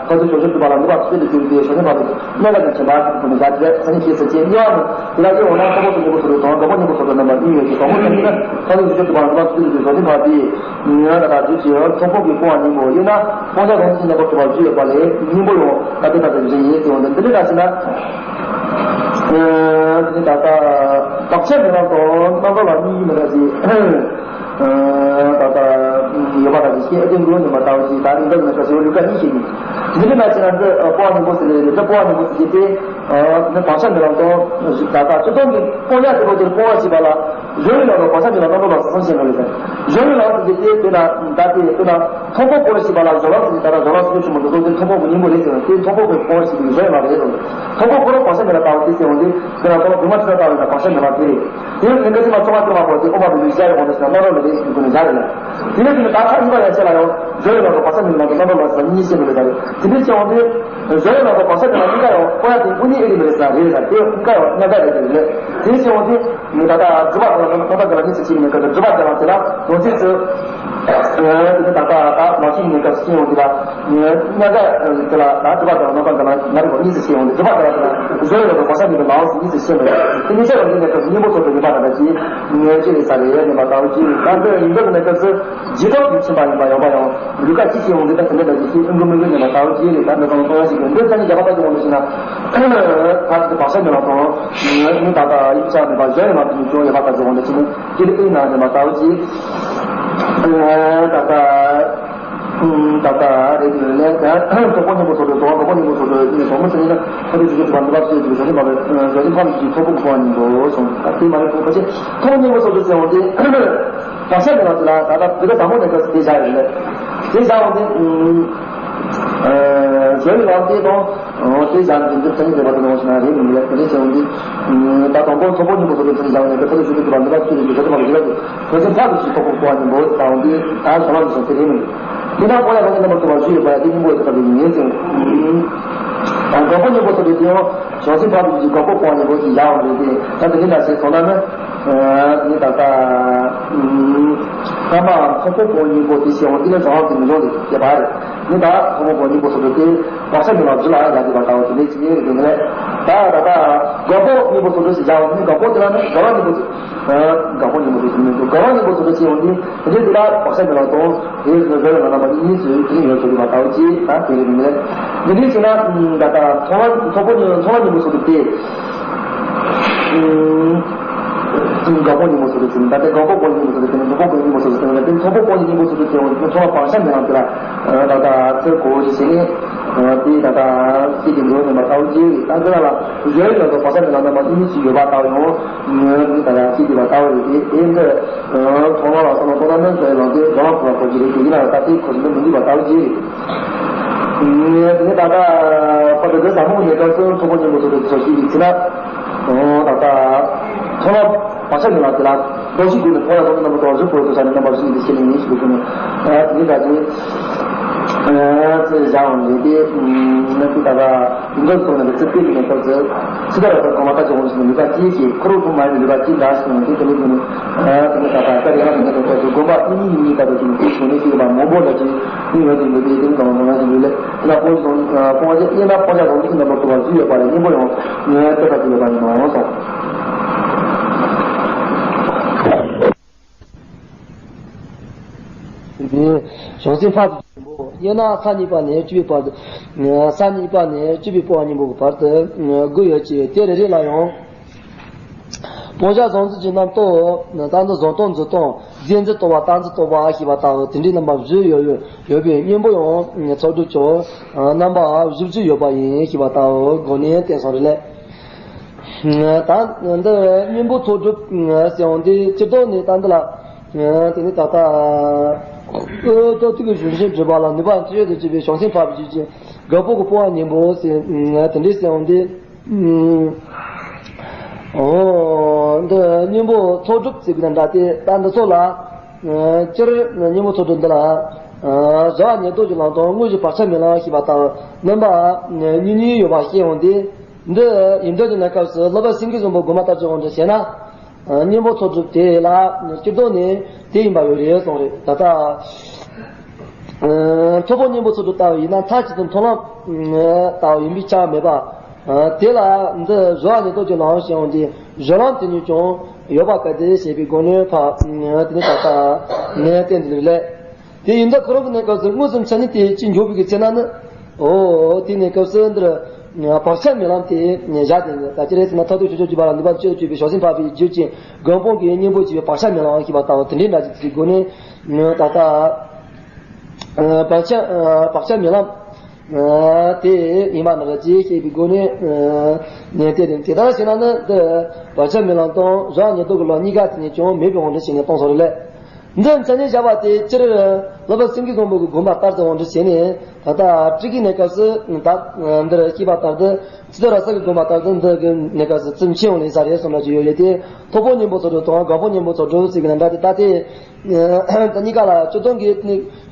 ཕ་ཚོ་བྱང་ཆུབ་སེམས་དཔའ་ལ་ནུས་པ་ཆེ་དུ་གྱུར་ཏེ་བྱང་ཆུབ་པ་ལ་གནས་ལ་ཀྱང་བྱེད་པ་ཞིག་ཏུ་ནི་བཞག་སྟེ་མཚན་ཉིད་ཤེས་ཟིན་ཅེས་གཉིས་པ་ནི་དེ་ལ་དབྱེ་བ་ན་ཚོགས་པ་སོ་སྙིང་པོ་སོ་སོ་དང་དགག་པ་སྙིང་པོ་སོ་སོ་རྣམ་པ་གཉིས་ཡོད་ཅིང་དང་པོ་ཐ་སྙད་ན་ཕ་ཚོ་བྱང་ཆུབ་སེམས་དཔའ་ལ་ནུས་པ་ཆེ་དུ་གྱུར་ཏེ་བྱང་ཆུབ་པ་དེ་ཡིན་ན་ད་ལྟ་རྒྱུ་ཅིག་ཡང་ཚོགས་ཕུང་གི་སྤོང་བ་སྙིང་པོ་ཡིན་ན་སྤང་བྱ་རང་བཞིན་གྱི་རྣམ་པར་གྲོལ་བར་རྒྱུ་ཡོད་པ་ལས་སྙིང་པོ་ཡང་ད་ལྟ་ད་ལྟ་རྒྱུ་ཡིན་ཟེར་བ་འདི་འདི་འདྲ་ཞིག་ན། དེ་ནི་ད་ལྟ་བག་ཆགས་མེད་པ་དང་རྣམ་རྟོག་ལ་གཉིས་མི་འདྲ་ཞིག་ད་ལྟ་ཡོད་པ་དང་ཞིག་ཨེ་ཏེ་འགུལ་ནས་མ་ལྟ་བ་ཞིག་ད་རིང་འདིར་ནས་ཁ་ཤས་ལུས་ཀ་གཉིས་ཤིག་ཡིན། འདི་འདྲ་ན་ཞིག་ན་འདི་སྤོང་བ་སྙིང་པོ་ཟེར་ལས་འདི་སྤོང་བ་སྙིང་པོ་ཟེར་གྱི་དེ་ནི་བག་ཆགས་མེད་པ་དང་ད་ལྟ་སྤྱིར་བཏང་གི་སྤོང་བྱ་དེ་ལོ་དེར་སྤོང་བ་ཞེས་པ་ལ། གཞན་ཡུལ་ལ་རོ་བག་ཆགས་མེད་ལ་རྣམ་རྟོག་ལ་སོགས་ཤེས་ན་ལས་ཟེར། གཞན་ཡུལ་ལ་ཟེར་གྱི་དེ་དེ་ན་ད་དེ་དེ་ན་མཐོང་སྤང་སྤོང་ཞེས་པ་ལ་སྦྱོར་བ་ཟེར་གྱི་ད་ལ་སྦྱོར་བ་ཟེར་གྱི་ཆུ་མོ་འདུག་དེ་མཐོང་སྤང་གི་སྙིང་པོ་རེད་ཟེར་བ་དེ་མཐོང་སྤང་གི་སྤོང་ཞེས་པའི་གཞན་ཡུལ་ལ་རེད་ཟེར། མཐོང་སྤང་སྤོང་རོ་བག་ཆགས་མེད་ལ་ལྟ་བ་དེ་ཟེར་བ་དེ་དེ་ན་ད་ལ་བུ་མ་ཁྲི་ལ་ལྟ་བ་ན་བག་ཆགས་མེད་པ་དེ་རེད། དེ་ཡང་ལྷན་སྐྱེས་ཕྱི་མ་བཅོ་ལྔ་སྟོང་པ་པོ་དེ་ཨོ་མ་བུ་ལུས་བྱ་ཡི་འོང་དེ་ཟེར་ན་རྣམ་རོ་ལ་རེད་ཟེར་གྱི་ནི་བྱ་རེད། དེ་ཡང་དེ་ནི་ད་ཁ་གཉིས་པ་ཡང་བཤད་ལ་ཡང་གཞན་ཡུལ་ལ་རོ་བག་ཆགས་མེད་ལ་རྣམ་རོ་ལ་ཟེར་གཉིས་ཤེས་མི་ལ་ཟེར་རེད། དེ་འདྲའི་ཕྱི་འོང་དེ། གཞན་ཡུལ་ལ་རོ་བག་ཆགས་མེད་ལ་གཉིས་ཀ་ཡང་སྤོང་ཡ་དེ་དངོས་གནས་ཨེ་རེད་མི་རེད་ཟེར་ན་རེད་ལ་དེ་གཉིས་ཀ་ཡང་མཉམ་ཀ་རེད་ཟེར་རེད། དེ་ཕྱི་འོང་དེ་ནི་ད་ལྟ་སྒྲུབ་པ་དང་རྣམ་པ་དང་ལ་གཉིས་སུ་ཕྱེ་ནས་ཀ་སྒྲུབ་པ་དེ་ལ་དེ་ལ་ནོར་རྫས་སུ། དེ་ནི་ད་ལྟ་ད་ལོ་ཤིང་ནས་ཀ་ཕྱི་འོང་དེ་ལ་མཉམ་ཀ་དེ་ལ་ད་སྒྲུབ་པ་དང་རྣམ་པ་དང་ལ་མ་རིག་པ་གཉིས་སུ་ཕྱེ་འོང་དེ་སྒྲུབ་པ་དེ་ལ་དེ་ལ་གཞན་ཡུལ་ལ་རོ་བག་ཆགས་མེད་པའི་ལའང་སུ་གཉིས་སུ་ཕྱེ་ནས་དེ་གཉིས་ཆ་ཡང་དེ་ནས་ཀ་སྙིང་པོ་ཚོ་དུ་ཡོད་པ་དང་ད་ཅི་ངེས་ཅི་རེད་ས་རེད་ནས་མ་ལྟ་བུ་ཅི་རེད། ད་འདི་ཡིན་འདི་ནས་ཀ་སུ། རྗེས་ཐོབ་ཀྱི་ཕྱིན་པ་ཡིན་པ་ཡོང་པ་ཡང་ལུས་ཀ་ཅི་ཞིག་འོང་འདི་ལྟར་དེ་འདྲ་ལ་ཡིད་ཆེས་ཨུ་འགུ་མི་འགུ་ཉམས་པ་ལྟ་བུ་ཅི་རེད། ད་འདི་ཚང་མ་མཐོང་ཡ་ཞིག་གི་འདི་ཚ་ནི་རྒྱ་པ་ལྟ་ཅི་འོང་ཞིག་ན་ཕ་ཚིག་བག་ཆགས་མེད་པ་དང་མི་ད་ལྟ་ཡིད་ཆགས་མེད་པ་གཞན་ཡང་མ་དུ་ནི་ཅུང་ཡོད་པ་ལྟ་ཅི་འོང་འདི་ཅི་ནི་ཅི་ལི་ཨི་ན་ཉམས་པ་ལྟ་བུ་ཅི། ད་ལྟ་ད་ལྟ་རེད་ལས་ད་གྲོགས་པོ་སྙིང་པོ་སོ་སོ་དང་གྲོགས་པོ་སྙིང་པོ་སོ་སོ་ནི་གྲོགས་མོ་ཚ་ནི་ན་ཁ་ཐུག་ཆུ་ཆུ་དུ་བ་འདི་བ་ཚོས་དུ་བ་ཚོ་ནི་མ་བས་ཟོ་ནི་ཕ་མི་ཅི་ཐོག་པོ་ཁོ་ཨ་ནི་འགྲོ་སོང་ད་དེ་མ་རེད་ཁོ་ཁ་ཆེ་གྲོགས་པོ་སྙིང་པོ་སོ་སོ་ཟེར་འོང་དེ། བག་ཆགས་མེད་པ་དེ་ལ་ད་ལྟ་བོད་ཟླ་དང་པོ་ནས་སྐབས་སུ་དེ་བཞག་ཡོད་རེད། དེ་བཞག་འོང་དུས། བཟོ་བའི་ལམ་དེ་དང་། དེ་བཞག་འདི་འདི་ཚན་རིག་པ་དང་འོང་ཞིག་ན་རེད་མི་རེད་དེ་འདྲ་བྱས་འོང་དུས། ད་དང་པོ་ཚོགས་པ་སྙིང་པོ་སོ་སོ་ཚན་རིག་བཞག་ནས་ཁ་ཐུག་ཞུ་གི་འདུག་པ་འདི་ལ་ཚུད་རེད་འདུག་ཁ་ཐུག་མ་རེད་འདི་ལ་འདུག་ཁོ་ཚོའི་ཕ་གི་ཞིག་ཐོག་ཁོག་པོ་ཨ་ནི་འབོ་ཟེར་འོང་དུས་ད་ཞོ་ལམ་གྱི་སོང་དེ་རེད་མི་རེད། དེ་ན་ཁོ་ཡ་ཁོ་ཚོ་རྣམ་པ་ཚོ་བ་ཞུ་ཡོད་པ་ཡ་དེ་སྙིང་པོ་ཡོད་ཐབས་ཡིན་ངེས་ཟེར། དང་པོ་སྙིང་པོ་སོ་སོ་དེ་ཡང་། བྱང་སེམས་འཕགས་པའི་ཡུལ་གྱི་དགའ་པོ་སྤོང་བ་ཉིད་པོ་ཞིག་བཞག་པ་རེད་དེ། ད་དེ་ནི་འདྲ་ཞིག་སོང་ན་ནི། ནི་ད་ལྟ། སྔ་མ་ཚོགས་པ་སྤོང་སྙིང་པོ་དེ་ཞེས་པ་འདི་ནི་རང་དབང་གི་མི་འཇོག་ལས་སྐྱེས་པ་རེད། ནི་ད་ཚོགས་པ་སྤོང་སྙིང་པོ་སོ་སོ་དེ་བག་ཆགས་མེད་པར་རྒྱུད་ལ་ཡང་ཡང་གི་བ་ལྟ་བུ་དེ་ནི་ཅི་ཡིན་རེད་དེ་ནི། ད་ད་ལྟ་དགའ་པོ་སྙིང་པོ་སོ་སོ་ཞིག་བཞག་པ་ནི་དགའ་པོ་དེ་ལ་ནི་དགའ་བ་སྙིང་པོ་ཞིག་དགའ་པོ་སྙིང་པོ་སོ་སོ་ནི་དགའ་བ་སྙིང་པོ་སོ་སོ་ཞེས་པ་འདི་དེ་འདྲའི་དེ་ལ་བག་ཆགས་མེད་པ་དང་། དེའི་ཚེ་ན་བཟོད་པའི་ལམ་རྣམ་པ་གཉིས་སུ་དེ་ཡོད་ཚོད་ཀྱི་མ་ལྟ་བུ་ཅིག་ད་དེ་རེད་མི་རེད། འདི་འདྲའི་ཚེ་ན་ད་ལྟ་ཚོགས་པ་ཚོགས་པ་ཚོགས་པ་སྙིང་པོ་སོ་སོ་དེ། དགའ་པོ་སྙིང་པོ་སོ་སོ་ཚེ་ན་ད་ལྟ་དགའ་པོ་སྙིང་པོ་སོ་སོ་ཚེ་ན་དགའ་པོ་སྙིང་པོ་སོ་སོ་ཚེ་ན་ད་ལྟ་ཚོགས་པ་སྙིང་པོ་སོ་སོ་ཚེ་ན་ཚོགས་པ་བག་ཆགས་མེད་ལམ་དེ་ལ་ད་ལྟ་ཚེ་གོ་བོ་ཞིག་བྱས་ནས་དེ་ད་ལྟ་སྲིད་ཀྱི་འགྲོ་ནས་མ་ལྟ་བུ་ཅིག་ད་དེ་ལ་ལ་བཟོད་པའི་ལམ་དུ་བག་ཆགས་མེད་ལམ་རྣམ་པ་གཉིས་སུ་ཡོད་པ་ལྟ་བུ་ཡང་ད་ལྟ་སྲིད་ཀྱི་མ་ལྟ་བུ་རེད་དེ་དེ་འདི། ཐོག་མར་བསམ་བློ་གཏོང་ན་ནི་འདི་ལོངས་སྤྱོད་འཇོམས་པ་ཐོབ་པ་གོ་རྒྱུ་རེད་དེ་ཡིན་ན་ད་ལྟའི་ཁོ་ཚོ་འདི་མི་འདུག་པ་ལྟ་བུ་ཅིག་རེད། དེ་ནས་ད་ལྟ་པ་དེ་འདི་ཟབ་མོ་ནས་སྐབས་སུ་ཚོགས་པ་སྙིང་པོ་སོ་སོ་ཚོ་ཞིག་གིས་ཕྱིན་ན། ད་ལྟ་ཐོག་མར་ བག་ཆགས་མེད་པ་དེ་ལ་རྡོ་ཞིག་དགོས་ནས་ཕོ་ལ་སོགས་པའི་རྣམ་པ་དང་བཞི་པོ་དུ་ས་ནས་རྣམ་པ་བཞི་ཡིན་ཏེ་ཤེས་ནས་ཉིད་ཞིག་དགོས་ནས་དེ་ནི་ད་ཅི་ཚེ་བཞག་འོང་ལས་ཏེ་ནི་ཀུ་ད་ད་ཡིན་ཀར་སོགས་ནས་ཚེ་སྟོད་ཀྱི་ནས་སྐབས་སུ་ཚེ་ད་ར་ད་གོང་མ་ལྟ་ཅི་འོང་ཞིག་ནས་ལུས་པ་སྐྱེས་ཀྱི་ཁུ་རུ་ཁུ་མ་ཡིན་ལུས་པ་སྐྱེས་འདྲ་ཞིག་ནས་དེ་དེ་ནི་དེ་ནི་དེ་ནི་ད་ད་ད་རེ་ང་ནས་ནས་ཏེ་དགོན་པ་ཨི་ནི་ཡིན་ནི་ད་དུ་ཅི་ནས་ཤེས་ནས་ཤེས་པ་མང་པོ་ལ་ཅི་ནི་ཡོད་དེ་ཡོད་དེ་དེ་ནི་གང་མང་ཞིག་ཡོད་ལས། ན་སྤོང་བྱ་དང་སྤོང་བྱ་དབྱེ་ན་སྤོང་བྱ་དང་ཚིག་རྣམ་པར་གྲུབ་པ་བཞི་ཡོད་པ་ལས་གཉེན་པོ་ཡང་ངའི་ལྟོས་པ་ཅི་ཡོད་པ་ཡིན་ནོ་གསུངས། འདི་བྱང་སེམས་འཕགས་པའི་ཆོས་པོ་དབྱེ་ན་ས་གཉིས་པ་ནས་བཅུ་པའི་བར་དུ། ས་གཉིས་པ་ནས་བཅུ་པའི་སྤོང་བ་གཉེན་པོ་གི་བར་དུ་དགུ་ཡོད་ཅེས་དེ་རེ་རེ་ལ་ཡང་། སྤོང་བྱ་བཟང་འཛིན་གྱི་རྣམ་རྟོག་ད་ནི་བཟང་རྟོག་འཛིན་རྟོག་རྗེས་འཛིན་རྟོག་པ་བརྟག་འཛིན་རྟོག་པ་ཞེས་པ་ལྟ་བུ་དེ་འདྲའི་རྣམ་པ་བཞི་ཡོད་ཡོད་པའི་གཉེན་པོ་ཡང་ཚོགས་སྒྲུབ་ཀྱི་རྣམ་པ་བཞི་བཅུ་ཡོད་པ་ཡིན་ཞེས་པ་ལྟ་བུ་སྒོ་ནས་བསྟན་སོང་རེད་ལས། ད་འདི་གཉེན་པོ་ཚོགས་སྒྲུབ་ཟེར་འོང་དེ་སྤྱིར་བཏང་ནས་ད་འདི་ལ་དེ་ནི་ད་ལྟ་ཨོ་ཏོ་ཐུག་གི་གཞུང་ཤིང་སྒྲུབ་པ་ལ་ནུས་པ་ཆེ་ཡོད་དུ་བྱེད་པའི་བྱང་སེམས་འཕགས་པའི་རྒྱུད་ཀྱི་དགའ་པོ་གི་སྤོང་བ་གཉེན་པོ་ཟེར་དེ་འདྲའི་ཟེར་འོང་དེ། ཨོ། འདི་གཉེན་པོ་ཚོགས་སྒྲུབ་ཟེར་བའི་དང་འདྲ་སྟེ་ད་འདི་ཚོ་ལ། སྤྱིར་གཉེན་པོ་ཚོགས་སྒྲུབ་འདི་ལ། བཟའ་བ་ཉེར་བསྡོགས་ཀྱི་ལམ་དང་དངོས་གཞི་བག་ཆགས་མེད་ལམ་ཞེས་པ་དང་རྣམ་པ་གཉིས་གཉིས་ཡོད་པ་ཤེས་འོང་སྟེ། འདི་ཡིན་འདོད་ཀྱི་གནས་སྐབས་སུ་སློབ་དཔོན་སེང་གེ་བཟང་པོ་དགོངས་པ་ལྟར་གྱི་དབང་དུ་བྱས་ན། གཉེན་པོ་ཚོགས་སྒྲུབ་དེ་ལ་སྤྱིར་བཏང་ནས་དེ་ཡིན་པ་ཡོད་རེད་གསུངས་རེད་ད་ལྟ། ཐོབ་པའི་གཉེན་པོ་ཚོགས་སྒྲུབ་ལྟ་བུ་ཡིན་ན་མཐའ་གཅིག་ཏུ་མཐོང་ལམ་ལྟ་བུ་ཡིན་པས་ཆགས་མེད་པ། དེ་ལ་འདི་བཟའ་བ་ཉེར་བསྡོགས་ཀྱི་ལམ་ཞེས་འོང་དེ་བཟའ་ལམ་དེ་ཉིད་ཀྱང་ཡོད་པ་གལ་ཏེ་ཞེས་པའི་སྒོ་ནས་ཕ་དེ་ནི་ད་ལྟ་ངས་བསྟན་དུ་ལེགས་ལས། དེ་ཡིན་ད་ཁོ་རང་གི་གནས་སྐབས་སུ་དངོས་སུ་མཚན་ཉིད་དེ་ཅི་འཇོག་པའི་གི་ཚེ་ན་ནི། ཨོ་དེ་གནས་སྐབས་སུ་འདིར་བག་ཆགས་མེད་ལམ་དེ་བཞག་དེ་ནི་ད་ཅི་རེད་ཟེར་ན་མཐར་ཐུག་ཆོས་སྤྱོད་བརྒྱུད་པ་ལ་ནུས་པ་སྤྱོད་བཅུག་པའི་བྱང་སེམས་འཕགས་པའི་རྒྱུད་ཀྱི་སྒོམ་སྤང་གི་གཉེན་པོ་བྱས་པའི་བག་ཆགས་མེད་ལམ་ཞེས་པ་ལྟ་བུ་དེ་འདྲའི་འདྲ་ཅིག་གི་སྒོ་ནས་ད་ལྟ་བག་ཆགས་བག་ཆགས་མེད་ལམ་དེ་ཡིན་པ་ནང་ལ་ཅིག་ཤེས་པའི་སྒོ་ནས་ནས་དེ་རིང་དེ་ལྟར་བྱས་ན་ནི་འདི་བག་ཆགས་མེད་ལམ་དང་བཟའ་ཉེར་བསྡོགས་ཀྱི་ལམ་གཉིས་ཀ་དེ་ནས་ཀྱང་མེད་པའི་དབང་དུ་བྱས་ནས་གཏོང་ས་རེད་ལས། འདི་མཚན་ཉིད་བཞག་པ་དེ་སྤྱིར་སློབ་དཔོན་སེང་གེ་བཟང་པོ་གི་དགོངས་པ་ལྟར་དུ་འོང་འདྲི་བྱས་ནས་ད་ལྟ་སྤྲུལ་སྐུའི་གནས་སྐབས་སུ་ད་འདིར་སྐྱེས་པ་ལྟར་དུ་ཚིག་ཐོ་ར་ས་གི་དགོངས་པ་ལྟར་དུ་འདི་གི་གནས་སྐབས་སུ་ཙམ་ཕྱིན་འོང་ལེ་ས་རེད་གསུངས་ལ་ཅི་ཡོད་རེད་དེ། ཐོབ་པའི་གཉེན་པོ་ཚོགས་སྒྲུབ་དང་དགའ་པོའི་གཉེན་པོ་ཚོགས་སྒྲུབ་ཟེར་གི་ན་འདྲ་དེ་ད་དེ་ད་གཉིས་ཀ་ལ་སྤྱིར་བཏང་གི་ད་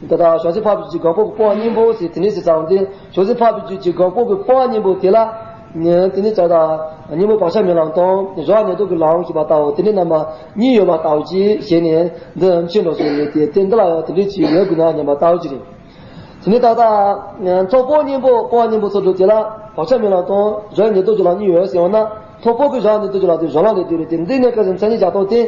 ལྟ་བྱང་སེམས་འཕགས་པའི་རྒྱུད་ཀྱི་དགའ་པོ་གི་སྤོང་བ་གཉེན་པོ་ཟེར་དེ་འདྲས་ཟེར་ཙང་དེ་བྱང་སེམས་འཕགས་པའི་རྒྱུད་ཀྱི་དགའ་པོ་གི་སྤོང་བ་གཉེན་པོ་དེ་ལ། དེ་ནི་ཙག་དང་གཉེན་པོ་བག་ཆགས་མེད་ལམ་དང་བཟའ་ཉེར་བསྡོགས་ཀྱི་ལམ་ཞེས་པ་ལྟ་བུ་དེ་འདྲའི་རྣམ་པ་གཉིས་ཡོད་པ་ལྟ་བུ་ཅིག་བྱས་ནས་འདི་མཆོད་འགྲོ་སོང་ཡོད་དེ་དེ་འདི་ལ་ཡང་དེ་འདྲའི་ཅིག་ཡོད་དགོས་ན་སྙམ་པ་ལྟ་བུ་ཅིག་རེད། དེ་ནི་ད་ལྟ་ཐོབ་པའི་གཉེན་པོ་སྤོང་བ་གཉེན་པོ་ཚོགས་སྒྲུབ་དེ་ལ་བག་ཆགས་མེད་ལམ་དང་བཟའ་ཉེར་བསྡོགས་ཀྱི་ལམ་གཉིས་ཡོད་ཟེར་བ་ན་ཐོབ་པའི་གི་བཟའ་ཉེར་བསྡོགས་ཀྱི་ལམ་དེ་བཟའ་ལམ་ལས་བཏུས་རེད་དེ་འདི་གནས་སྐབས་སུ་མཚན་ཉིད་བཞག་སྟངས་དེ།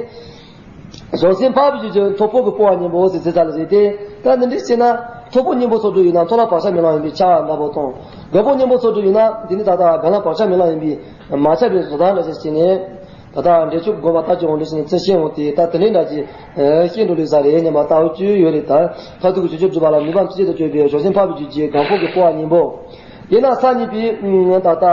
བྱང་སེམས་འཕགས་པའི་རྒྱུད་ཀྱི་ཐོབ་པའི་གི་སྤོང་བ་གཉེན་པོ་ཟེར་ཟེར་ས་ལ་ཟེར་ཏེ། ད་འདི་འདྲ་བྱས་ན་ཐོབ་པའི་གཉེན་པོ་ཚོགས་སྒྲུབ་ཡིན་ན་མཐོང་ལམ་བག་ཆགས་མེད་ལམ་ཡིན་པས་ཁྱབ་པ་འདྲ་པོ་དང་། དགའ་པོའི་གཉེན་པོ་ཚོགས་སྒྲུབ་ཡིན་ན་འདི་ནི་ད་ལྟ་རྒན་ལགས་བག་ཆགས་མེད་ལམ་ཡིན་པས་མ་ཁྱབ་པའི་བཟོ་ལྟ་འདྲ་ཞིག་བྱས་ནས། ད་ལྟ་འགྲེལ་ཆུབ་དགོངས་པ་ལྟར་གྱི་འོང་འདྲ་ཞིག་ནས་ཚུལ་ཤེས་འོང་སྟེ་ད་དེ་འདྲའི་འདྲ་ཞིག་ཤེས་འགྲོ་ལུགས་ས་རེད་སྙམ་པ་ལྟ་བུ་བཅུ་ཡོད་རེད་ད། མཐར་ཐུག་གི་ཆོས་སྤྱོད་སྒྲུབ་པ་ལ་ནུས་པ་མཐུ་ཆེད་དུ་སྤྱོད་པའི་བྱང་སེམས་འཕགས་པའི་རྒྱུད་ཀྱི་དགའ་པོ་གི་སྤོང་བ་གཉེན་པོ། དེས་ན་ས་གཉིས་པའི་ད་ལྟ་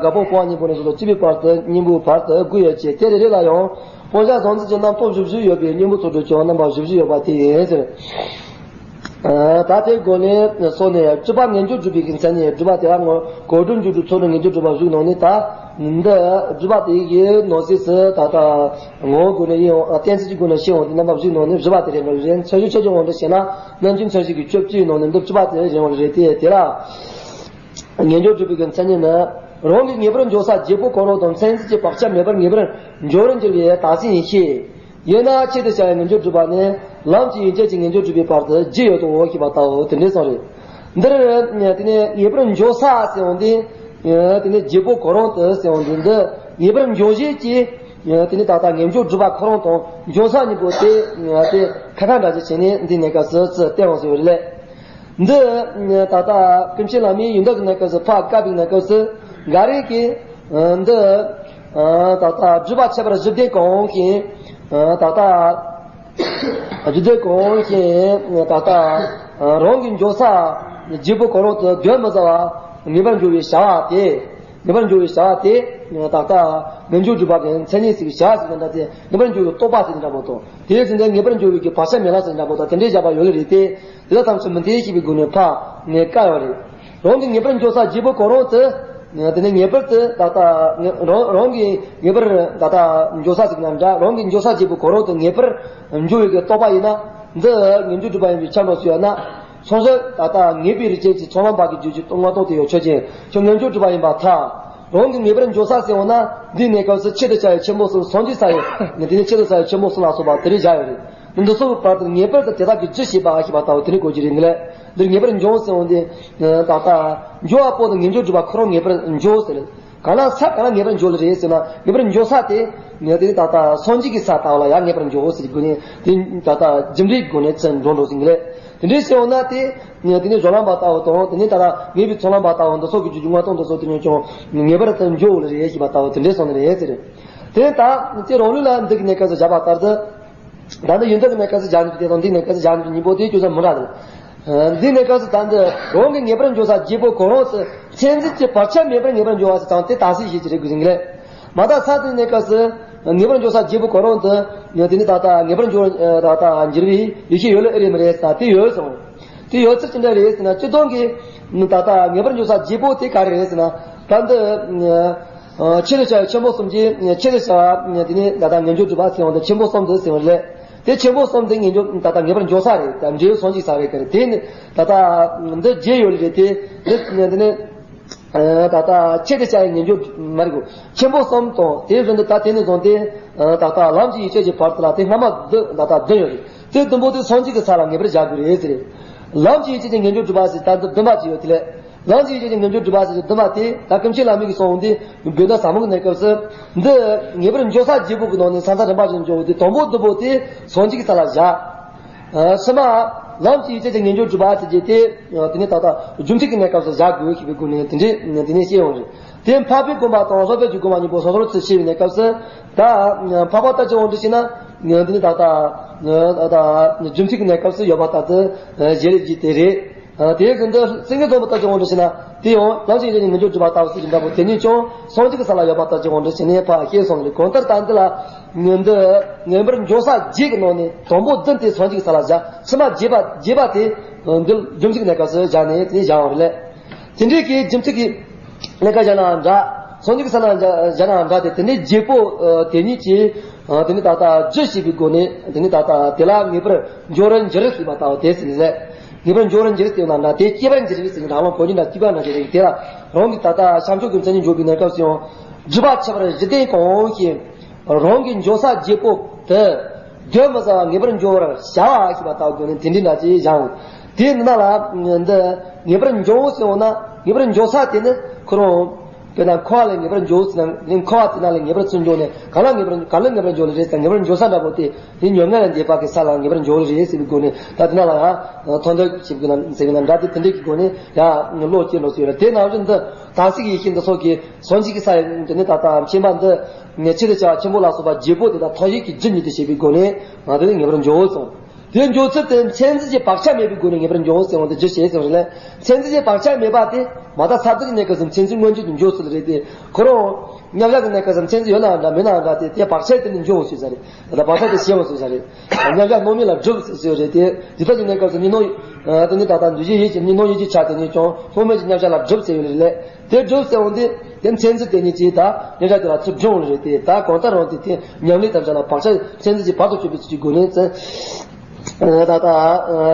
དགའ་པོ་སྤོང་བ་གཉེན་པོ་ནས་བཟུང་སྟེ་བཅུ་པའི་བར་དུ་གཉེན་པོའི་བར་དུ་དགུ་ཡོད་ཅེས་དེ་རེ་རེ་ལ་ཡང་སྤོང་བྱ་བཟང་འཛིན་གྱི་རྣམ་རྟོག་བཞི་བཞི་ཡོད་པའི་གཉེན་པོ་ཚོགས་སྒྲུབ་ཀྱང་རྣམ་པ་བཞི་བཞི་ཡོད་པ་དེ་ཡིན་ཟེར། ད་དེའི་སྒོ་ནས་སོ་ནས་སྒྲུབ་པ་ངེས་འབྱུང་སྒྲུབ་པའི་གི་མཚན་ཉིད་སྒྲུབ་པ་དེ་ལ་ངོ་གོ་སྒྲུབ་འཇུག་སྒྲུབ་ཚོགས་སྒྲུབ་ངེས་འབྱུང་སྒྲུབ་པ་བཞི་ནང་ནས་ད་འདི་སྒྲུབ་པ་དེ་ཡི་ནང་གསེས་སུ་ད་ལྟ་ངོ་བོ་སྒོ་ནས་ཡིན་འོང་གཏན་ཚིགས་ཀྱི་སྒོ་ནས་ཤེས་འོང་དེ་རྣམ་པ་བཞི་ནང་ནས་སྒྲུབ་པ་དེ་རེད་འགྲོ་རེད། མཚན་གཞི་ཆོས་ཀྱི་དབང་དུ་བྱས་ན་རྣམ་འགྱུར་མཚན་གཞི་གི་སྤྱོད་བཅུའི་ནང་ནས་འདི་སྒྲུབ་པ་དེ་རེད་འགྲོ་རེད་དེ་དེ་ལ། ངེས་འབྱུང་སྒྲུབ་པའི་གི་མཚན་ཉིད་ནི། རང་གི་ངེས་པར་འགྱོ་ས་བརྗེ་པོ་གང་རུང་དང་མཚན་ཉིད་ཀྱི་བག་ཆགས་མེད་པར་ངེས་པར་འགྱོ་རུ་འགྱུར་བའི་བདག་སེམས་ཡིན་ཞེས། ཡོད་ན་ཆེད་དུ་བྱ་བའི་ངེས་འབྱུང་སྒྲུབ་པ་ནི་ལམ་གྱི་ཡན་ཆད་ཀྱི་ངེས་འབྱུང་སྒྲུབ་པའི་བར་དུ་བརྗེ་ཡོད་དོ་ཞེས་པ་ལྟ་བུ་དེ་འདྲའི་གསུངས་རེད། འདིར་དེ་ནས་ངེས་པར་འགྱོ་ས་ཟེར་འོང་དུས། དེ་ནས་བརྗེ་པོ་གང་རུང་དུ་ཟེར་འོང་དུས་འདི་ངེས་པར་འགྱོ་བྱེད་ཀྱི། དེ་ནས་ད་ལྟ་ངེས་འབྱུང་སྒྲུབ་པ་ཁོ་རང་དང་འགྱོ་ས་གཉིས་པོ་དེ་དེ་ཁ་ཁ་འདྲ་ཅིག་བྱས་ནས་འདི་གནས་སྐབས་སུ་ཚུར་བསྟན་འོང་ཟེར་བ་རེད། འདི་ད་ལྟ་ཀུན་མཁྱེན་བླ་མའི་ཡོན་བདག་གི་གནས་སྐབས་སུ་ཕར་བཀའ་བའི་གནས་སྐབས་སུ་འགའ་རེ་གིས་འདི་ད་ལྟ་སྒྲུབ་པ་ཁྱད་པར་བཞི་ལྡན་གང་ཞིག་ད་ལྟ་བཞི་ལྡན་གང་ཞིག་ད་ལྟ་རང་གི་འགྱོ་ས་བརྗེ་པོ་གང་རུང་དུ་གདོན་མི་ཟ་བ་ངེས་པར་འགྱོ་བའི་བྱ་བ་དེ། ངེས་པར་འགྱོ་བའི་བྱ་བ་དེ་ད་ལྟ་ངེས་འབྱུང་སྒྲུབ་པ་གི་མཚན་ཉིད་ཟེར་བའི་བྱ་བ་ཟེར་གི་འདྲ་དེ་ངེས་པར་འགྱོ་བའི་རྟོག་པ་ཟེར་གི་འདྲ་པོ་དང་དེའི་ཚེ་འདི་ངེས་པར་འགྱོ་བའི་གི་བག་ཆགས་མེད་ལམ་ཟེར་གི་འདྲ་པོ་དང་དེ་འདྲའི་བཞག་པ་ཡོད་ལེ་རེད་དེ། དེ་ལ་ཐམས་ཅད་མི་འཐད་ཞེས་པའི་སྒོ་ནས་ཕར་ངས་བཀག་ཡོད་རེད། རང་གི་ངེས་པར་འགྱོ་ས་བརྗེ་པོ་གང་རུང་དུ་ དེ་ནས་ངེས་པར་དུ་ད་ལྟ་རང་རང་གི་ངེས་པར་ད་ལྟ་འགྱོ་ས་ཟིག་ན་འདྲ། རང་གི་འགྱོ་ས་བརྗེ་པོ་གོ་རང་དུ་ངེས་པར་འགྱོ་ཡོད་ཀྱི་རྟོགས་པ་ཡིན་ན། འདི་ངེས་འགྱོ་སྒྲུབ་པ་ཡིན་པའི་ཆ་འགྲོ་སུ་ཡོད་ན། སོང་ཟེར་ད་ལྟ་ངེས་པའི་རིགས་ཅན་གྱི་ཚོགས་ལམ་པ་གི་རྒྱུད་ཀྱི་སྟོང་ང་སྟོང་དེ་ཡོད་ཆོས་ཅན་ཁྱོད་ངེས་འགྱོ་སྒྲུབ་པ་ཡིན་པར་ཐལ། རང་གི་ངེས་པར་འགྱོ་ས་ཟེར་འོང་ན། འདི་གནས་སྐབས་སུ་ཆེད་དུ་བྱ་བའི་ཆེན་པོ་གསུམ་སངས་རྒྱས་ས་ཡི་འདི་ནི་ཆེད་དུ་བྱ་བའི་ཆེན་པོ་གསུམ་ལ་སོགས་པ་དེ་རིགས་བཞག་ཡོད་རེད། འདི་ཚོ་བར་དུ་ངེས་པར་དུ་དེ་དག་གི་རྒྱུ་ཞེས་པ་ཞེས་པ་ལྟ་བུ་དེ་ནི་གོ་རྒྱུ་རེད་ངེས་ལས། འདིར་ངེས་པར་འགྱོ་ཟེར་འོང་དེ། ད་ལྟ་འགྱོ་བ་པོ་དང་ངེས་འགྱོ་སྒྲུབ་པ་ཁོ་རང་ངེས་པར་འགྱོ་ཟེར། གང་ལ་ས་གང་ལ་ངེས་པར་འགྱོ་ལ་རེད་ཟེར་ན། ངེས་པར་འགྱོ་ས་དེ། ངེས་དེ་ད་ལྟ་སངས་རྒྱས་ཀྱི་ས་ལྟ་བུ་ལ་ཡང་ངེས་པར་འགྱོ་ཟེར་གྱི་སྒོ་ནས་དེ་ད་ལྟ་རྒྱུ་འབྲས་སྒོ་ནས་ཚུར་འགྲོ་འགྲོ་ཟིན་གྱི་ལས། དེ་འདྲའི་ཟེར་འོང་ན་དེ། ངེས་དེ་ནི་གཞུང་ལམ་པ་ལྟ་བུ་དང་དེ་ནི་ད་ལྟ་ངེས་པའི་ཚོགས་ལམ་པ་ལྟ་བུ་འདི་ཚོ་གི་རྒྱུ་རྒྱུ་ལྔ་སྟོང་འདི་ཚོ་དེ་ནས་ཀྱང་ངེས་པར་དུ་འགྱོ་འོ་ལ་རེད་ཞེས་པ་ལྟ་བུ་དེ་འདྲའི་སོང་ནི་རེད་ཟེར། དེ་ད་དེ་རང་ལུགས་ལ་འདི་གི་གནས་སྐབས་སུ་བཞག་པ་ལྟར་དུ། ད་ནི་ཡོན་ཏན་གྱི་གནས་སྐབས་སུ་སྦྱར་ནས་དེ་དང་འདིའི་གནས་སྐབས་སུ་སྦྱར་ནས་གཉིས་པོ་དེ་ཅུང་ཟད་མི་འདྲ་དང་། འདིའི་གནས་སྐབས་སུ་ད་འདི་རང་གི་ངེས་པར་འགྱོ་ས་བརྗེ་པོ་གོ་རང་དུ་མཚན་འཛིན་གྱི་བག་ཆགས་མེད་པར་ངེས་པར་འགྱོ་བ་ཟེར་དང་དེ་དག་སྲིད་ཞེས་ཀྱི་རེད་དགོས་ཟིན་གྱི་རེད། མ་དག་ས་དེའི་གནས་སྐབས་སུ་ངེས་པར་འགྱོ་ས་བརྗེ་པོ་གོ་རང་དུ་དེ་ནི་ད་ལྟ་ངེས་པར་འགྱོ་ད་ལྟ་འགྱུར་བའི་ཡེ་ཤེས་ཡོད་ལ་ཨེ་རེད་མི་རེད་ཟེར་དེ་ཡོད་སོང་། དེ་ཡོད་ཚུལ་ཅི་འདྲ་རེད་ཟེར་ན་སྤྱིར་བཏང་གི་ད་ལྟ་ངེས་པར་འགྱོ་ས་བརྗེ་པོ་དེ་ག་རེ་རེད་ཟེར་ན་ད་འདི། ཆེད་དུ་བྱ་བའི་ཆེན་པོ་གསུམ་གྱི་ཆེད་དུ་བྱ་བ་དེ་ནི་ད་ལྟ་ངེས་འགྱོ་སྒྲུབ་པ་ཟེར་བ་དེ་ཆེན་པོ་གསུམ་དུ་ཟེར་བ་རེད། དེ་ཆེན་པོ་གསུམ་དེ་ངེས་འགྱོ་ད་ལྟ་ངེས་པར་འགྱོ་ས་རེད་ད་འབྲས་བུ་སངས་རྒྱས་ས་རེད་ག་རེད་དེ་ནི་ད་ལྟ་འདི་བརྗེ་ཡོད་རེད་དེ་འདི་འདི་ནི་ད་ལྟ་ཆེད་དུ་བྱ་བའི་ངེས་འགྱོ་མ་རེད་གོ་ཆེན་པོ་གསུམ་དང་དེ་བཞིན་དུ་ད་དེ་ནི་བཟུང་སྟེ་ད་ལྟ་ལམ་གྱི་ཡིད་ཆེས་ཀྱི་བར་དུ་ལ་དེ་སྔ་མ་བདུན་ད་ལྟ་བདུན་ཡོད་རེད། དེ་བདུན་པོ་དེ་སངས་རྒྱས་ཀྱི་ས་ལ་ངེས་པར་བཞག་དགོས་རེད་ཟེར། ལམ་གྱི་ཡིད་ཆེས་ཀྱི་ངེས་འགྱོ་སྒྲུབ་པ་ཟེར་ད་འདི་བདུན་པ་ཅིག་ཡོད་དེ་ལས། ལམ་གྱི་ཡིད་ཆེས་ཀྱི་ངེས་འགྱོ་སྒྲུབ་པ་ཟེར་གྱི་བདུན་པ་དེ་ད་ཀུན་མཁྱེན་བླ་མའི་གི་གསུང་འདི་བོད་ཟླ་ཟབ་མོ་གི་གནས་སྐབས་སུ་འདི་ངེས་པར་འགྱོ་ས་བརྗེ་པོ་གི་ནང་ནས་ས་མཚམས་རིམ་པ་བཞིན་འགྱོ་དེ་དང་པོ་བདུན་པོ་དེ་སངས་རྒྱས་ཀྱི་ས་ལ་བཞག་ཕྱི་མ་ལམ་གྱི་ཡིད་ཆེས་ཀྱི་ངེས་འགྱོ་སྒྲུབ་པ་ཟེར་གྱི་དེ་དེ་ནས་ད་ལྟ་རྒྱུ་མཐུན་གྱི་གནས་སྐབས་སུ་བཞག་དགོས་ཞེས་པའི་སྒོ་ནས་དེ་འདྲས་དེ་ནས་བཤད་ཡོང་རེད། དེ་འཕགས་པའི་དགོངས་པ་དང་སློབ་དཔོན་གྱི་དགོངས་པ་གཉིས་པོ་སོ་སོར་ཚུར་བཤད་པའི་གནས་སྐབས་སུ། ད་འཕགས་པ་ལྟར་གྱི་དབང་དུ་བྱས་ན། དེ་ནི་ད་ལྟ་ད་ལྟ་རྒྱུ་མཐུན་གྱི་གནས་སྐབས་སུ་ཡོད་པ་ལྟར་དུ་བཞེད་ལས་ཀྱི་དེ་རེད། དེའི་བཞིན་དུ་སེང་གེ་ཟླུམ་པོ་ལྟར་གྱི་དབང་དུ་བྱས་ན་དེ་ཡང་ལམ་གྱི་ཡིད་ཆེས་ཀྱི་ངེས་འགྱོ་སྒྲུབ་པ་ལྟ་བུ་སྲིད་ཀྱི་འདྲ་པོ་དེ་ཉིད་ཀྱང་སངས་རྒྱས་ཀྱི་ས་ལ་ཡོད་པ་ལྟར་གྱི་དབང་དུ་བྱས་ནས་ཕར་བཤད་སོང་ནས་གང་ལྟར་ད་འདི་ལ་ངེས་འདི་ངེས་པར་འགྱོ་ས་བརྒྱད་ཀྱི་ནང་ནས་དང་པོ་བདུན་དེ་སངས་རྒྱས་ཀྱི་ས་ལ་བཞག་ཕྱི་མ་བརྒྱད་པ་བརྒྱད་པ་དེ་འདི་རྒྱུ་མཐུན་གྱི་གནས་སྐབས་སུ་བཞག་ནས་དེ་བཞག་ཡོང་རེད་ལས། དེ་འདྲའི་གི་རྒྱུ་མཐུན་གྱི་གནས་སྐབས་བཞག་ནའང་འདྲ། སངས་རྒྱས་ཀྱི་ས་ལ་བཞག་ནའང་འདྲ་སྟེ་དེ་འདྲའི་བརྗེ་པོ་དེ་ཉིད་ཀྱིས་དེ་ནི་ད་ལྟ་རྒྱུ་ཞེས་པའི་སྒོ་ནས་དེ་ནི་ད་ལྟ་དེ་ལ་ངེས་པར་འགྱུར་བར་འགྱུར་ཞེས་པ་ལྟ་བུ་དེ་ཟེར་ནས་ལས། ངེས་པར་འགྱུར་བར་འགྱུར་ཟེར་ན་འདྲ་སྟེ་སྐྱེ་བར་འགྱུར་ཟེར་ནས་རང་ལ་གོ་རྒྱུ་འདྲ་སྐྱེ་བ་འདྲ་ཞིག་རེད་དེ་ལ་རང་གི་ད་ལྟ་བྱམས་སྐྱོང་གི་མཚན་ཉིད་འཇོག་པའི་གནས་སྐབས་སུ་ཡང་སྒྲུབ་པ་ཁྱད་པར་བཞི་ལྡན་གང་ཞིག་རང་གི་འགྱོ་ས་བརྗེ་པོ་དེ། གདོན་མི་ཟ་བར་ངེས་པར་འགྱོ་བར་བྱ་བ་ཞེས་པ་ལྟ་བུ་ནི་དེ་འདྲའི་འདྲ་ཅིག་བཞག་དེའི་ནང་ལ་འདི་ངེས་པར་འགྱོ་ཟེར་འོང་ན་ངེས་པར་འགྱོ་ས་དེ་ནི་ཁོ་རང་དཔེར་ན་འཁོར་བ་ལས་ངེས་པར་འགྱོ་ཟེར་ན་ནི་འཁོར་བ་དེ་ནང་ལས་ངེས་པར་ཚུར་འགྱོ་ནས་གང་ལ་ངེས་པར་གང་ལ་ངེས་པར་འགྱོ་ལེ་རེད་ཟེར་ངེས་པར་འགྱོ་ས་འདྲ་པོ་དེ་དེ་མྱ་ངན་ལས་འདས་པ་གི་ས་ལ་ངེས་པར་འགྱོ་ལེ་རེད་ཟེར་བའི་སྒོ་ནས་ད་དེ་ནང་ལ་ཡང་ཐོག་མཐའ་ཞིག་གི་ན་ཟེར་བའི་ན་འདྲ་དེ་དེ་འདྲའི་གི་སྒོ་ནས་ཡང་བློ་སྐྱེ་ལོ་ཟེར་བ་དེ་ནང་བཞིན་འདི་དག་སྲིད་ཀྱི་ཡེ་ཤེས་འདི་སོགས་ཀྱི་སངས་རྒྱས་ཀྱི་ས་ཡི་དེ་ནི་ད་ལྟ་མཁྱེན་པ་འདི་ཆེད་དུ་བྱ་བ་ཆེན་པོ་ལ་སོགས་པ་བརྗེ་པོ་དེ་དག་མཐའ་ཡས་ཀྱི་རྒྱུ་ཉིད་དུ་བྱེད་པའི་སྒོ་ནས་ང་ཚོ་ནི་ངེས་པར་འགྱོ་འོ་གསུངས། དེ་འགྱོ་ཚུལ་དེ་མཚན་འཛིན་གྱི་བག་ཆགས་མེད་པའི་སྒོ་ནས་ངེས་པར་འགྱོ་འོ་ཟེར་བ་དེ་རྒྱུ་བྱེད་ཟེར་བ་རེད་ལ། མཚན་འཛིན་གྱི་བག་ཆགས་མེད་པ་དེ་མ་དག་ས་དེ་གི་གནས་སྐབས་སུ་མཚན་འཛིན་མངོན་གྱུར་དུ་འགྱོ་ཚུལ་རེད་དེ་ཁོ་རང་མཉམ་བཞག་གི་གནས་སྐབས་སུ་མཚན་འཛིན་ཡོད་ནའང་འདྲ་མེད་ནའང་འདྲ་དེ་དེ་བག་ཆགས་དེ་ནི་འགྱོ་འོ་ཟེར་ས་རེད། ད་ལྟ་བག་ཆགས་དེ་ཞེན་འོ་ཟེར་ས་རེད། མཉམ་བཞག་སྣང་མེད་ལ་སྒྲུབ་ཟེར་ཟེར་བ་རེད་དེ་དེ་ལྟ་གི་གནས་སྐབས་སུ་གཉིས་སྣང་དེ་ནི་ད་ལྟ་འདུས་བྱས་ཡིད་ཀྱི་གཉིས་སྣང་ཡིད་ཀྱི་ཆ་དེ་ནི་ཀྱང་སྣང་མེད་ཀྱི་མཉམ་བཞག་ལ་སྒྲུབ་ཟེར་བ་རེད་ལས། དེ་སྒྲུབ་ཟེར་འོང་དུས་དེ་མཚན་འཛིན་དེ་ཉིད་ཀྱིས་ད་མཉམ་བཞག་དེ་ལ་ཚུར་སྒྲུབ་འོང་རེད་དེ་ད་གང་ལྟར་རང་དེ་དེ་ཉམས་ལེན་དམ་བཅའ་ལ་བག་ཆགས་མཚན་འཛིན་གྱི་བར་དུ་གཅོད་པའི་ཚུལ་གྱི་སྒོ་ནས་ད་ད་ད་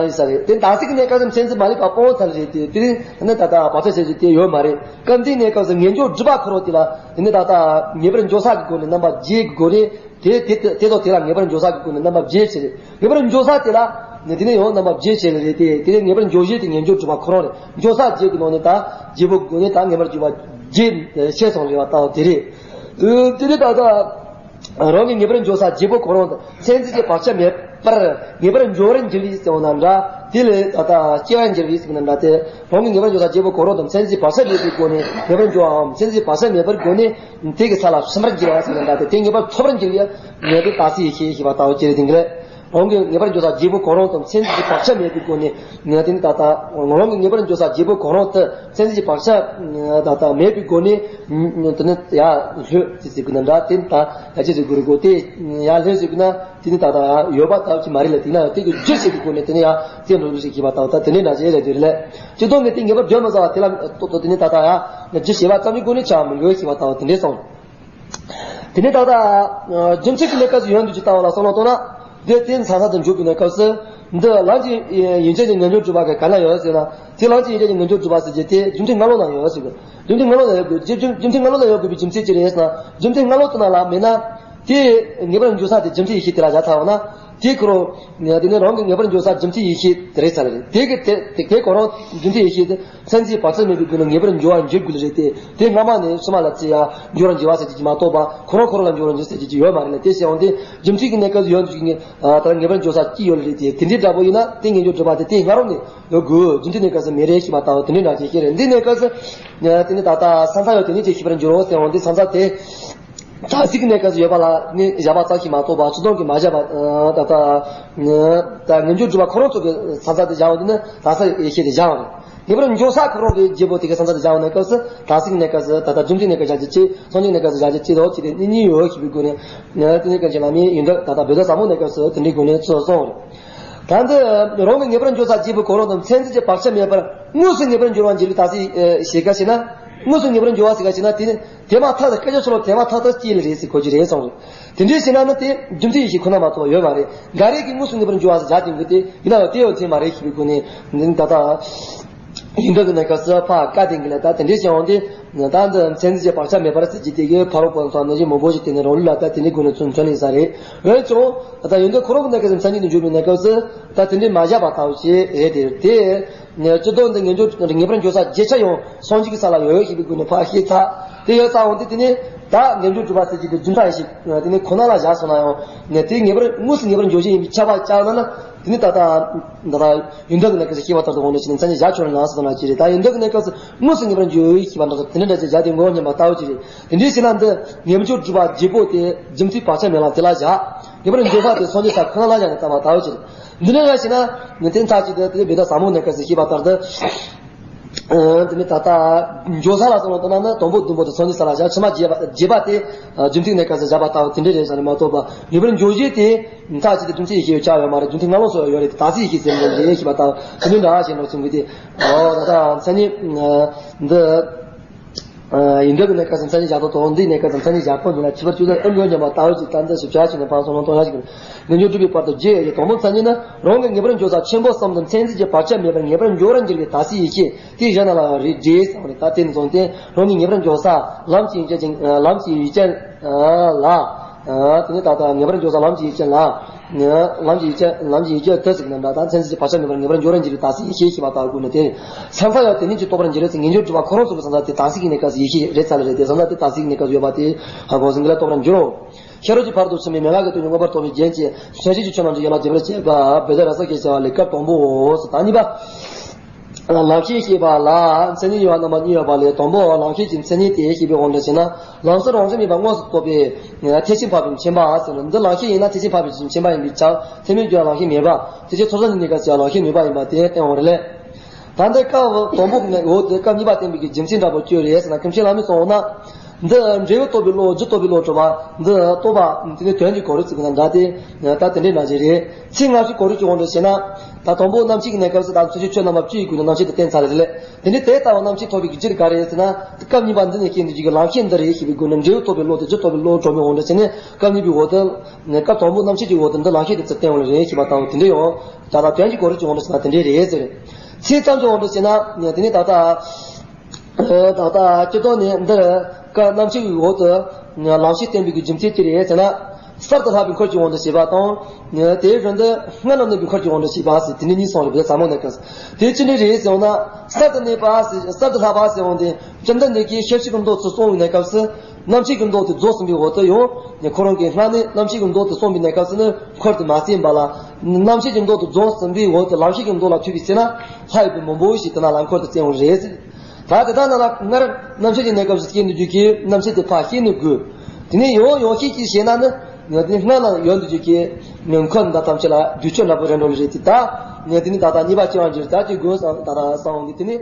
ཡིན་ས་རེད། དེ་ད་སྲིད་ཀྱི་གནས་སྐབས་སུ་མཚན་འཛིན་མ་ལུས་པ་སྤོང་ཚར་རེད་དེ་དེ་རིང་ནི་ད་ད་བག་ཆགས་བྱེད་རྒྱུ་དེ་ཡོད་མ་རེད། སྐབས་འདིའི་གནས་སྐབས་སུ་ངེས་འགྱོ་སྒྲུབ་པ་ཁོ་རང་དེ་ལ་དེ་ནི་ད་ད་ངེས་པར་འགྱོ་ས་ཀྱི་སྒོ་ནས་རྣམ་པ་བརྒྱད་ཀྱི་སྒོ་ནས། དེ་དེ་དེ་དང་དེ་ལ་ངེས་པར་འགྱོ་ས་ཀྱི་སྒོ་ནས་རྣམ་པ་བརྒྱད་བྱས་རེད། ངེས་པར་འགྱོ་ས་དེ་ལ་ནི་དེ་ནས་ཡང་རྣམ་པ་བརྒྱད་བྱས་ལ་རེད་དེ་དེ་ནས་ངེས་པར་འགྱོ་བྱེད་དེ་ངེས་འགྱོ་སྒྲུབ་པ་ཁོ་རང་རེད། འགྱོ་ས་བརྒྱད་ཀྱི་ནང་ནས་ད་བརྗེ་པོ་དགོས་ནས་ད་ངེས་པར་འགྱོ་བ་བརྒྱད་བཤད་སོང་རེད་བ་ད་དེ་རེད། དེ་ནས་ད་ལྟ་རང་གི་ངེས་པར་འགྱོ་ས་བརྗེ་པོ་ཁོ་རང་དང་མཚན་འཛིན་གྱི་བག་ཆགས་མེད་པར་ངེས་པར་འགྱོ་བར་འགྱུར་བའི་ཟེར་བ་ན་འདྲ། དེ་ལས་ད་ལྟ་སྐྱེ་བར་འགྱུར་བའི་ཟེར་བ་ན་འདྲ་སྟེ་རང་གི་ངེས་པར་འགྱོ་ས་བརྗེ་པོ་ཁོ་རང་དང་མཚན་འཛིན་གྱི་བག་ཆགས་མེད་པའི་སྒོ་ནས་ངེས་པར་འགྱོ་བའམ་མཚན་འཛིན་གྱི་བག་ཆགས་མེད་པར་སྒོ་ནས། དེ་གི་ས་ལ་ཕྱིན་པར་འགྱུར་བ་ཟེར་བ་འདྲ་སྟེ་དེ་ངེས་པར་ཐོབ་པར་འགྱུར་བའི་ངེས་པའི་རྟགས་སུ་ཡེ་ཤེས་ཞེས་པ་ལྟ་བུ་ཅི་རེད་དེ་འགི་ལས། རང་གི་ངེས་པར་འབྱུང་ས་བརྗེ་པོ་གང་རུང་དང་མཚན་གཞི་བག་ཆགས་མེད་པའི་སྒོ་ནས་ངས་དེ་ནི་ད་ལྟ་རང་གི་ངེས་པར་འབྱུང་ས་བརྗེ་པོ་གང་རུང་དུ་མཚན་གཞི་བག་ཆགས་ད་ལྟ་མེད་པའི་སྒོ་ནས་དེ་ནི་ཡ་ལྷོད་ཅེས་ཟེར་དགོས་ན་འདྲ། དེ་ནི་ད་ཡ་ཅི་ཟེར་དགོས་རེད་གོ། དེ་ཡ་ལྷོད་ཟེར་དགོས་ན་དེ་ནི་ད་ལྟ་ཡ་ཡོད་པ་ལྟ་བུ་ཅིག་མ་རེད་ལ། དེ་ན་ཡང་དེ་གི་རྒྱུ་བྱེད་པའི་སྒོ་ནས་དེ་ནི་ཡ་རྩེ་འགྲོ་འགྲོ་ཞིག་བྱེད་པ་ལྟ་བུ་ད་དེ་འདྲའི་འདྲ་ཅིག་རེད་འདུག་རེད་ལ། སྤྱིར་བཏང་གི་དེ་ངེས་པར་འབྱུང་མི་ཟ་བ་དེ་ལ་ཏོག་ཏོ་དེ་ནི་ད་ལྟ་ཡ་རྒྱུ་བྱེད་པ་ཙམ་གྱི་སྒོ་ནས་ཆགས་མི་དགོས་ཞེས་པ་ལྟ་བུ་དེ་འདྲས་སོང་། དེ་ནས་ད་ལྟ་རྒྱུ་མཚན་གྱི་གནས་སྐབས་སུ་ཡོད་འདུག་ཅེས་ལྟ་བ་ལ་བསམ་བློ་གཏོང་ན། དེ་དེ་མཚན་ས་དུ་འཇུག་པའི་གནས་སྐབས་སུ། འདི་ལམ་གྱི་ཡན་ཆད་ཀྱི་ངེས་འབྱུང་སྒྲུབ་པ་ག་ག་ན་ཡོད་ཟེར་ན། དེ་ལམ་གྱི་ཡན་ཆད་ཀྱི་ངེས་འབྱུང་སྒྲུབ་པ་ཟེར་གྱི་དེ་རྒྱུ་མཚན་སྔ་ལོགས་ན་ཡོད་ཟེར་གི། རྒྱུ་མཚན་སྔ་ལོགས་ན་ཡོད་དགོས། རྒྱུ་རྒྱུ་མཚན་སྔ་ལོགས་ན་ཡོད་དགོས་པའི་རྒྱུ་མཚན་ཅི་རེད་ཟེར་ན། རྒྱུ་མཚན་སྔ་ལོགས་དེ་ན་ལ་མེད་ན། དེ་ངེས་པར་འབྱུང་ས་དེ་རྒྱུ་མཚན་ཡེ་ཤེས་དེ་ལ་བཞག་ཚར་བ་ན། དེ་ཁོ་རང་དེ་ནི་རང་གི་ངེས་པར་འབྱུང་ས་རྒྱུ་མཚན་ཡེ་ཤེས་དེ་རེད་ཚར་རེད། དེ་གི་དེ་དེ་དེ་ཁོ་རང་རྒྱུ་མཚན་ཡེ་ཤེས་དེ། མཚན་གཞི་བག་ཆགས་མེད་པའི་སྒོ་ནས་ངེས་པར་འབྱུང་བར་འགྱུར་དགོས་རེད་དེ། དེ་སྔ་མ་ནས་ཕྱི་མ་ལ་ཚེ་ཡང་འབྱུང་བར་འགྱུར་བ་ཟེར་གྱི་མ་གཏོགས་པ། ཁོ་རང་ཁོ་རང་ལ་འབྱུང་བར་འགྱུར་ཟེར་གྱི་ཡོད་མ་རེད་ལ། དེ་བྱས་ཡོང་དུས་རྒྱུ་མཚན་གྱི་གནས་སྐབས་སུ་ཡོད་འདུག་ངེས་ད་ངེས་པར་འབྱུང་ས་གཅིག་ཡོད་རེད་དེ། དེ་འདྲའི་འདྲ་པོ་ཡིན་ན་དེ་ངེས་འབྱུང་སྒྲུབ་པ་དེ་དེ་སྔ་རོལ་ནས་ཡོད་དགོས། རྒྱུ་མཚན་གནས་སྐབས་སུ་མེད་རེད་ཞེས་པ་ལྟ་བུ་དེ་འདྲའི་འདྲ་ཅིག་བཤད་རེད། འདི་གནས་སྐབས་སུ་དེ་ནི་ད་ལྟ་ས་མཚམས་ཡོད་དེ་ནི་ཅིག་ཤེས་པར་འགྱུར་རོ་ཟེར་འོང་དུས། ས་མཚམས་དེ། ད་གཟིགས་གནས་སྐབས་སུ་ཡོད་པ་ལ་ནི་བཞག་པ་ཙམ་ཞིག་མ་གཏོགས་པ། སྤྱིར་བཏང་གི་མ་བཞག་པ། ད་ལྟ་ད་ངེས་འབྱུང་སྒྲུབ་པ་ཁོ་རང་ཚོ་གི་ས་མཚམས་དེ་བཞག་འོང་དུས་ནི་ད་ས་ཡེ་ཤེས་དེ་བཞག་འོང་རེད། ངེས་པར་འབྱུང་ས་ཁོ་རང་གི་བརྗེ་པོ་དེ་གི་ས་མཚམས་དེ་བཞག་འོང་གནས་སྐབས་སུ། ད་གཟིགས་གནས་སྐབས་སུ་ད་ལྟ་རྒྱུ་མཚན་གནས་སྐབས་བཞག་རྒྱུ་གཅིག་སངས་རྒྱས་གནས་སྐབས་སུ་བཞག་རྒྱུ་གཅིག་དང་གཅིག་དེ་གཉིས་གཉིས་ཡོད་ཞེས་པའི་སྒོ་ནས། དེ་ནི་གང་ཅི་ལ་མིན་ཡིན་འདུག་ད་ལྟ་བོད་ཟླ་ཟབ་མོ་གནས་སྐབས་སུ་དེ་འདྲའི་སྒོ་ནས་ཚུར་སོང་བ་རེད། ད་འདི་རང་གི་ངེས་པར་འབྱུང་ས་བརྗེ་པོ་གང་རུང་དང་མཚན་གཞི་གྱི་བག་ཆགས་མེད་པར་དངོས་སུ་ངེས་པར་འབྱུང་བར་འགྱུར་བའི་ད་གཟིགས་ཞེས་ག་ཞེ་ན། དངོས་སུ་ངེས་པར་འབྱུང་བ་ཟེར་ག་ཞེ་ན། དེ་ནི་དེ་མ་ཐག་ཏུ་སྐད་ཆ་ཆོ་ལོ་དེ་མ་ཐག་ཏུ་སྐྱེ་ལེ་རེད་ཟེར་གོ་རྒྱུ་རེད་གསུངས་རེད། དེ་འདྲའི་ཞེ་ན་ནི་དེ་རྒྱུ་མཚན་ཡེ་ཤེས་ཁོ་ན་མ་གཏོགས་ཡོད་མ་རེད། འགའ་རེ་གིས་དངོས་སུ་ངེས་པར་འབྱུང་བ་ཟེར་བཞག་ཀྱང་གི་དེ་ཡིན་ན་ཡང་དེ་ཡང་དེ་མ་རེད་ཞེས་པའི་སྒོ་ནས། ད་ལྟ་ཡིན་འདུག་གི་གནས་སྐབས་སུ་ཕ་བཀའ་བསྟན་གི་ལ་ད་དེ་འདྲའི་བྱུང་སྟེ། ད་འདི་མཚན་གཞི་བག་ཆགས་མེད་པར་ཟེར་གྱི་དེ་གའི་ཕ་རོལ་པོ་དང་ནི་གཞི་མང་པོ་ཞིག་དེ་ནི་རང་ལུགས་ལ་ད་དེ་ནི་དགོས་ནས་ཚུན་ཚོད་ལེན་ས་རེད། འོན་ཀྱང་ད་ལྟ་ཡོན་ཏན་ཁོ་རང་གི་གནས་སྐབས་སུ་མཚན་ཉིད་དུ་འཇུག་པའི་གནས་སྐབས་སུ་ད་དེ་འདྲའི་མ་བཞག་པ་ལྟ་བུ་ཞིག་རེད་དེ། དེ་སྤྱིར་བཏང་འདི་ངེས་འབྱུང་ངེས་པར་འབྱུང་ས་བརྗེད་ཆགས་ཡང་སངས་རྒྱས་ཀྱི་ས་ལ་ཡོད་ཞེས་པའི་སྒོ་ནས་ཕར་ཤེས་ཚར། དེ་ཡོད་ཚར་འོང་དུས་དེ་ནི་ད་ངེས་འབྱུང་སྒྲུབ་པ་ཟེར་གྱི་དེ་རྒྱུ་མཚན་ཡེ་ཤེས་དེ་ནི་ཁོ་ན་ལ་བཞག་སོང་ན་ཡང་ནས། དེ་ངེས་པར་དངོས་སུ་ངེས་པར་འབྱུང་བཞིན་ཡིན་པའི་ཁྱབ་པ་བཅག་ན་ན། དེ་ནི་ད་ལྟ་ད་ལྟ་ཡོན་ཏན་གྱི་གནས་སྐབས་སུ་ཤེས་པ་ལྟར་དུ་འོང་འདྲ་ཞིག་ནི་མཚན་ཉིད་བཞག་ཆོག་ནི་ལ་སོགས་ན་ཅི་རེད། ད་ཡོན་ཏན་གྱི་གནས་སྐབས་སུ་དངོས་སུ་ངེས་པར་འབྱུང་བའི་ཤེས་པ་འདྲ་དེ་འདྲ་འདྲ་ཅིག་བཞག་དེ་མགོ་བོ་ཉམས་པ་ལྟ་བུ་ཅིག་རེད། དེ་འདྲའི་ཕྱིར་ན་འདི་ངེས་འབྱུང་སྒྲུབ་པ་བརྗེ་པོ་དེ་རྒྱུ་མཚན་བག་ཆགས་མེད་ལ་དེ་ལ་བཞག་ངེས་པར་འབྱུང་ས་དེ་སངས་རྒྱས་ས་ཁོ་ན་ལ་བཞག་ནས་བལྟ་བ་ལྟ་བུ་ཅིག་རེད། འདི་འདྲ་ཞིག་ན་ངས་དེ་མཐའ་གཅིག་ཏུ་དེ་བོད་ཟླ་ཟབ་མོ་གནས་སྐབས་སུ་ཤེས་པ་ལྟར་དུ། དེ་ནི་ད་ལྟ་འཇོག་ས་ལ་སོང་ལ་ལྟ་ན་ནི་དང་པོ་བདུན་པོ་དེ་སངས་རྒྱས་ས་ལ་བཞག་ཕྱི་མ་རྒྱས་པ་རྒྱས་པ་དེ་རྒྱུ་མཚན་གནས་སྐབས་སུ་བཞག་པ་ལྟ་བུ་དེ་འདྲ་རེད་ཟེར་ནས་མ་གཏོགས་པ། ངེས་པར་འཇོག་བྱེད་དེ་མཐའ་གཅིག་ཏུ་རྒྱུ་མཚན་ཡེ་ཤེས་ཡོད་ཆགས་ཡོད་མ་རེད། རྒྱུ་མཚན་སྔ་ལོགས་སུ་ཡོད་རེད། ད་གཟིགས་ཡེ་ཤེས་ཟེར་ནས་རེད་ཞེས་པ་ལྟ་བུ་དེ་འདྲ་ཞིག་འགྲོ་ཚུལ་གྱི་དེ། འོ་ད་ལྟ་མཚན་ཉིད་འདི། ཡིན་འདྲ་གི་གནས་སྐབས་སུ་མཚན་ཉིད་བཞག་ཐོག་ཐོག་འདིའི་གནས་སྐབས་སུ་མཚན་ཉིད་བཞག་ཐོག་འདི་ལ་ཁྱད་པར་ཅུང་ཟད་ཨེ་འགྲོ་སྙམ་པ་ལྟ་བུ་ཅིག་ད་འདི་ཞིབ་ཆ་བྱས་ནས་ཕར་སོང་ལོང་གཏོང་ཡག་ཅིག་ངེས་འབྱུང་སྒྲུབ་པའི་བར་དུ་བརྗེ་ཡོད་ཀྱི་དང་པོ་མཚན་ཉིད་ནི་རང་གི་ངེས་པར་འཇོག་ས་ཆེན་པོ་གསུམ་དུ་མཚན་གཞི་གྱི་བག་ཆགས་མེད་པར་ངེས་པར་འཇོག་ར་འགྱུར་བའི་ད་གཟིགས་ཡེ་ཤེས་དེ་གཞན་རྣམས་ལ་རེད་འགྲེ་གསུངས་རེད། ད་དེ་ནི་བཟུང་སྟེ་རང་གི་ངེས་པར་འཇོག་ས་ལམ་གྱི་ཡུལ་ཅན་ཅིང་ལམ་གྱི་ཡུལ་ཅན་ལ། དེ་ནི་ད་ལྟ་ངེས་པར་འཇོག་ས་ལམ་གྱི་ཡུལ་ཅན་ལ། ལམ་གྱི་ཡུལ་ཅན་ལམ་གྱི་ཡུལ་ཅན་དུ་ཟེར་ན་འདྲ། ད་མཚན་གཞི་གྱི་བག་ཆགས་མེད་པར་ངེས་པར་འཇོག་ར་འགྱུར་བའི་ད་གཟིགས་ཡེ་ཤེས་ཞེས་པ་ལྟ་བུ་ཀུན་ནས་དེ་ས་མཚམས་ཡང་དེ་ཉིད་ཀྱིས་རྟོགས་པར་འགྱུར་རོ་ཟེར། ངེས་འབྱུང་སྒྲུབ་པ་ཁོ་རང་ཚོ་གི་ས་མཚམས་དེ་ད་གཟིགས་ཀྱི་གནས་སྐབས་སུ་ཡེ་ཤེས་རེད་ཚར་ལ་རེད་དེ། ས་མཚམས་དེ་ད་གཟིགས་ཀྱི་གནས་སྐབས་སུ་ཡོད་པ་དེ་ཧ་གོ་ཟིན་གྱི་ལ་རྟོགས་པར་འགྱུར་རོ། ཤེས་རབ་ཀྱི་བར་དུ་ཕྱིན་པའི་མན་ངག་གི་སྟོང་ཉིད་མངོན་པར་རྟོགས་པའི་རྒྱན་གྱི་མཚན་གཞི་གི་ཆོས་རྣམས་ཀྱི་ཡན་ལག་རྒྱས་པར་བྱེད་པ་བོད་ཟླ་ར་ས་ཞེས་བྱ་བ་ལས་སྐབས་དང་པོའོ། ད་གཉིས་པ། ལམ་ཤེས་ཞེས་པ་ལ་མཚན་ཉིད་ཡོད་པ་རྣམ་པ་གཉིས་ཡོད་པ་ལས། དང་པོ་ལམ་ཤེས་ཀྱི་མཚན་ཉིད་དེ་ཞེས་པའི་དབང་དུ་བྱས་ན། ལམ་སེལ་རང་བཞིན་མེད་པ་དངོས་སུ་རྟོགས་པའི་ཐེག་ཆེན་འཕགས་པའི་མཁྱེན་པ་ཟེར་ན། འདི་ལམ་ཤེས་ཡིན་ན་ཐེག་ཆེན་འཕགས་པའི་མཁྱེན་པ་ཡིན་པས་ཁྱབ། ཐེག་དམན་རྒྱུད་ལ་ལམ་ཤེས་མེད་པ། ཐེག་ཆེན་ཐོབ་བྱ་ཉིད་གནས་སྐབས་སུ་ཡང་ལམ་ཤེས་ནུས་པ་ཡིན་པ་དེ་བསྟན་འོང་རེད་ལས། ད་འདི་སྐབས་དང་པོ་གི་འོག་ཏུ་སྐབས་གཉིས་པ་བསྟན་པའི་གི་རྒྱུ་མཚན་འདྲ་པོ་བཅོས་རེད་ཟེར་ན། ཀུན་མཁྱེན་བླ་མས་གསུངས་ན། འདི་འབྲས་བུ་རྟོགས་པའི་བློ་རྒྱུ་རྟོགས་པའི་བློ་གྲུབ་པ་འདི་རྟོགས་པ་དེ་ནི་དོན་གྱི་གོ་རིམ་ཚིག་གི་ནང་འདྲ་སྟེ། ད་དེ་འདྲའི་ནང་བཞིན་རེད། ཚིག་སྔ་ཕྱི་གོ་རིམ་གྱི་དབང་དུ་བྱས་ན། ད་དང་པོ་རྣམ་ཤེས་ཀྱི་གནས་སྐབས་སུ་ད་མཚན་གཞི་ཆོས་རྣམ་པ་བཅུ་ཡི་སྒོ་ནས་རྣམ་ཤེས་དེ་བསྟན་ཚར་རེད་ལས། དེ་ནི་དེ་ལྟ་བུ་རྣམ་ཤེས་ཐོབ་པའི་གི་རྒྱུ་ག་རེ་ཟེར་ན། སྐབས་གཉིས་པ་འདི་ནས་སྐྱེས་འདུག་རྒྱུ་གི་ལམ་ཤེས་འདི་རེད་ཞེས་པའི་སྒོ་ནས་འབྲས་བུ་རྟོགས་པའི་བློ་དེ་རྒྱུ་རྟོགས་པའི་བློ་གྲུབ་པའི་དབང་དུ་བྱས་ནས། སྐབས་གཉིས་པའི་འོག་ཏུ། སྐབས་དང་པོ་རྣམ་ཤེས་ཀྱི་འོག་ཏུ་འདི་ལམ་ཤེས་དེ་ཚུར་བསྟན་འོང་ལ་རེད་ཞེས་པ་ལྟ་བུ་དེ་འདྲ་ཡང་། ད་ལྟ་དོན་གྱི་གོ་རིམ་གྱི་དབང་དུ་བྱས་ན་དེ་འདྲའི་རེད་ཟེར། ཚིག་ཙམ་གྱི་དབང་དུ་བྱས་ན་དེ་ནི་ད་ལྟ། ད་ལྟ་སྤྱིར་བཏང་ནས་འདིར་སྐབས་རྣམ་ཤེས་ཀྱི་འོག་ཏུ་ལམ་ཤེས་བསྟན་པའི་གི་རྒྱུ་མཚན་ཅི་རེད་ཟེར་ན། གསར་དུ་ལྷག་པའི་འཁོར་གྱི་དབང་དུ་བྱས་པ་དང་། དེའི་རིང་དུ་སྔར་ལ་གནས་པའི་འཁོར་གྱི་དབང་དུ་བྱས་པ་ཟེར་དེ་ནི་གཉིས་གསུངས་རེད། བོད་ཟླ་ཟབ་མོ་གནས་སྐབས་སུ་དེ་ཅི་འདྲ་རེད་ཟེར་ན། གསར་དུ་གནས་པ་ཟེར་གསར་དུ་ལྷག་པ་ཟེར་འོང་དེ་སྤྱིར་བཏང་འདི་གའི་ཤེར་ཕྱིན་གྱི་མདོ་ཚུར་གསུངས་པའི་གནས་སྐབས་སུ། རྣམ་ཤེས་ཀྱི་མདོ་དེ་རྫོགས་ཟིན་པའི་འོག་ཏུ་ཡང་ཁོ་རང་གིས་སྔར་ནས་རྣམ་ཤེས་ཀྱི་མདོ་དེ་གསུངས་པའི་གནས་སྐབས་སུ་ནི་འཁོར་དེ་མ་བསྟན་པ་ལ། རྣམ་ཤེས་ཀྱི་མདོ་དེ་རྫོགས་ཟིན་པའི་འོག་ཏུ་ལམ་ཤེས་ཀྱི་མདོ་ལ་ཐུག་པའི་ཚེ་ན་ལྷག་ཡོད་པའི་མང་པོ་ཞིག་དེ་ན་ལ་འཁོར་དུ་བསྟན་འོང་རེད་ཟེར། ད་དེ་དག་ནང་ལ་སྔར་རྣམ་ཤེས་ཀྱི་གནས་སྐབས་སུ་སྐྱེས་འདུག་རྒྱུ་གི་རྣམ་ཤེས་དེ་ཕར་ཤེས་ནི་དགོས། དེ་ནས་ཡང་ཡང་ཤེས་ཀྱིས་ཤེས་ན་ནི། ངས་དེ་ནི་སྔ་ན་ཡོད་འདུག་རྒྱུ་གི་ངས་འཁོར་འདི་ཐམས་ཅད་ལ་བསྒྱུར་བཅོས་འདྲ་པོ་རེ་འགྲོ་ལེ་རེད་དེ། ད་ངས་དེ་ནི་ད་ལྟ་གཉིས་པ་ཅི་ཡང་བསྒྱུར། ད་ཅི་དགོས་བསམ་ད་ལྟ་བསམ་འོང་དུས་དེ་ནི།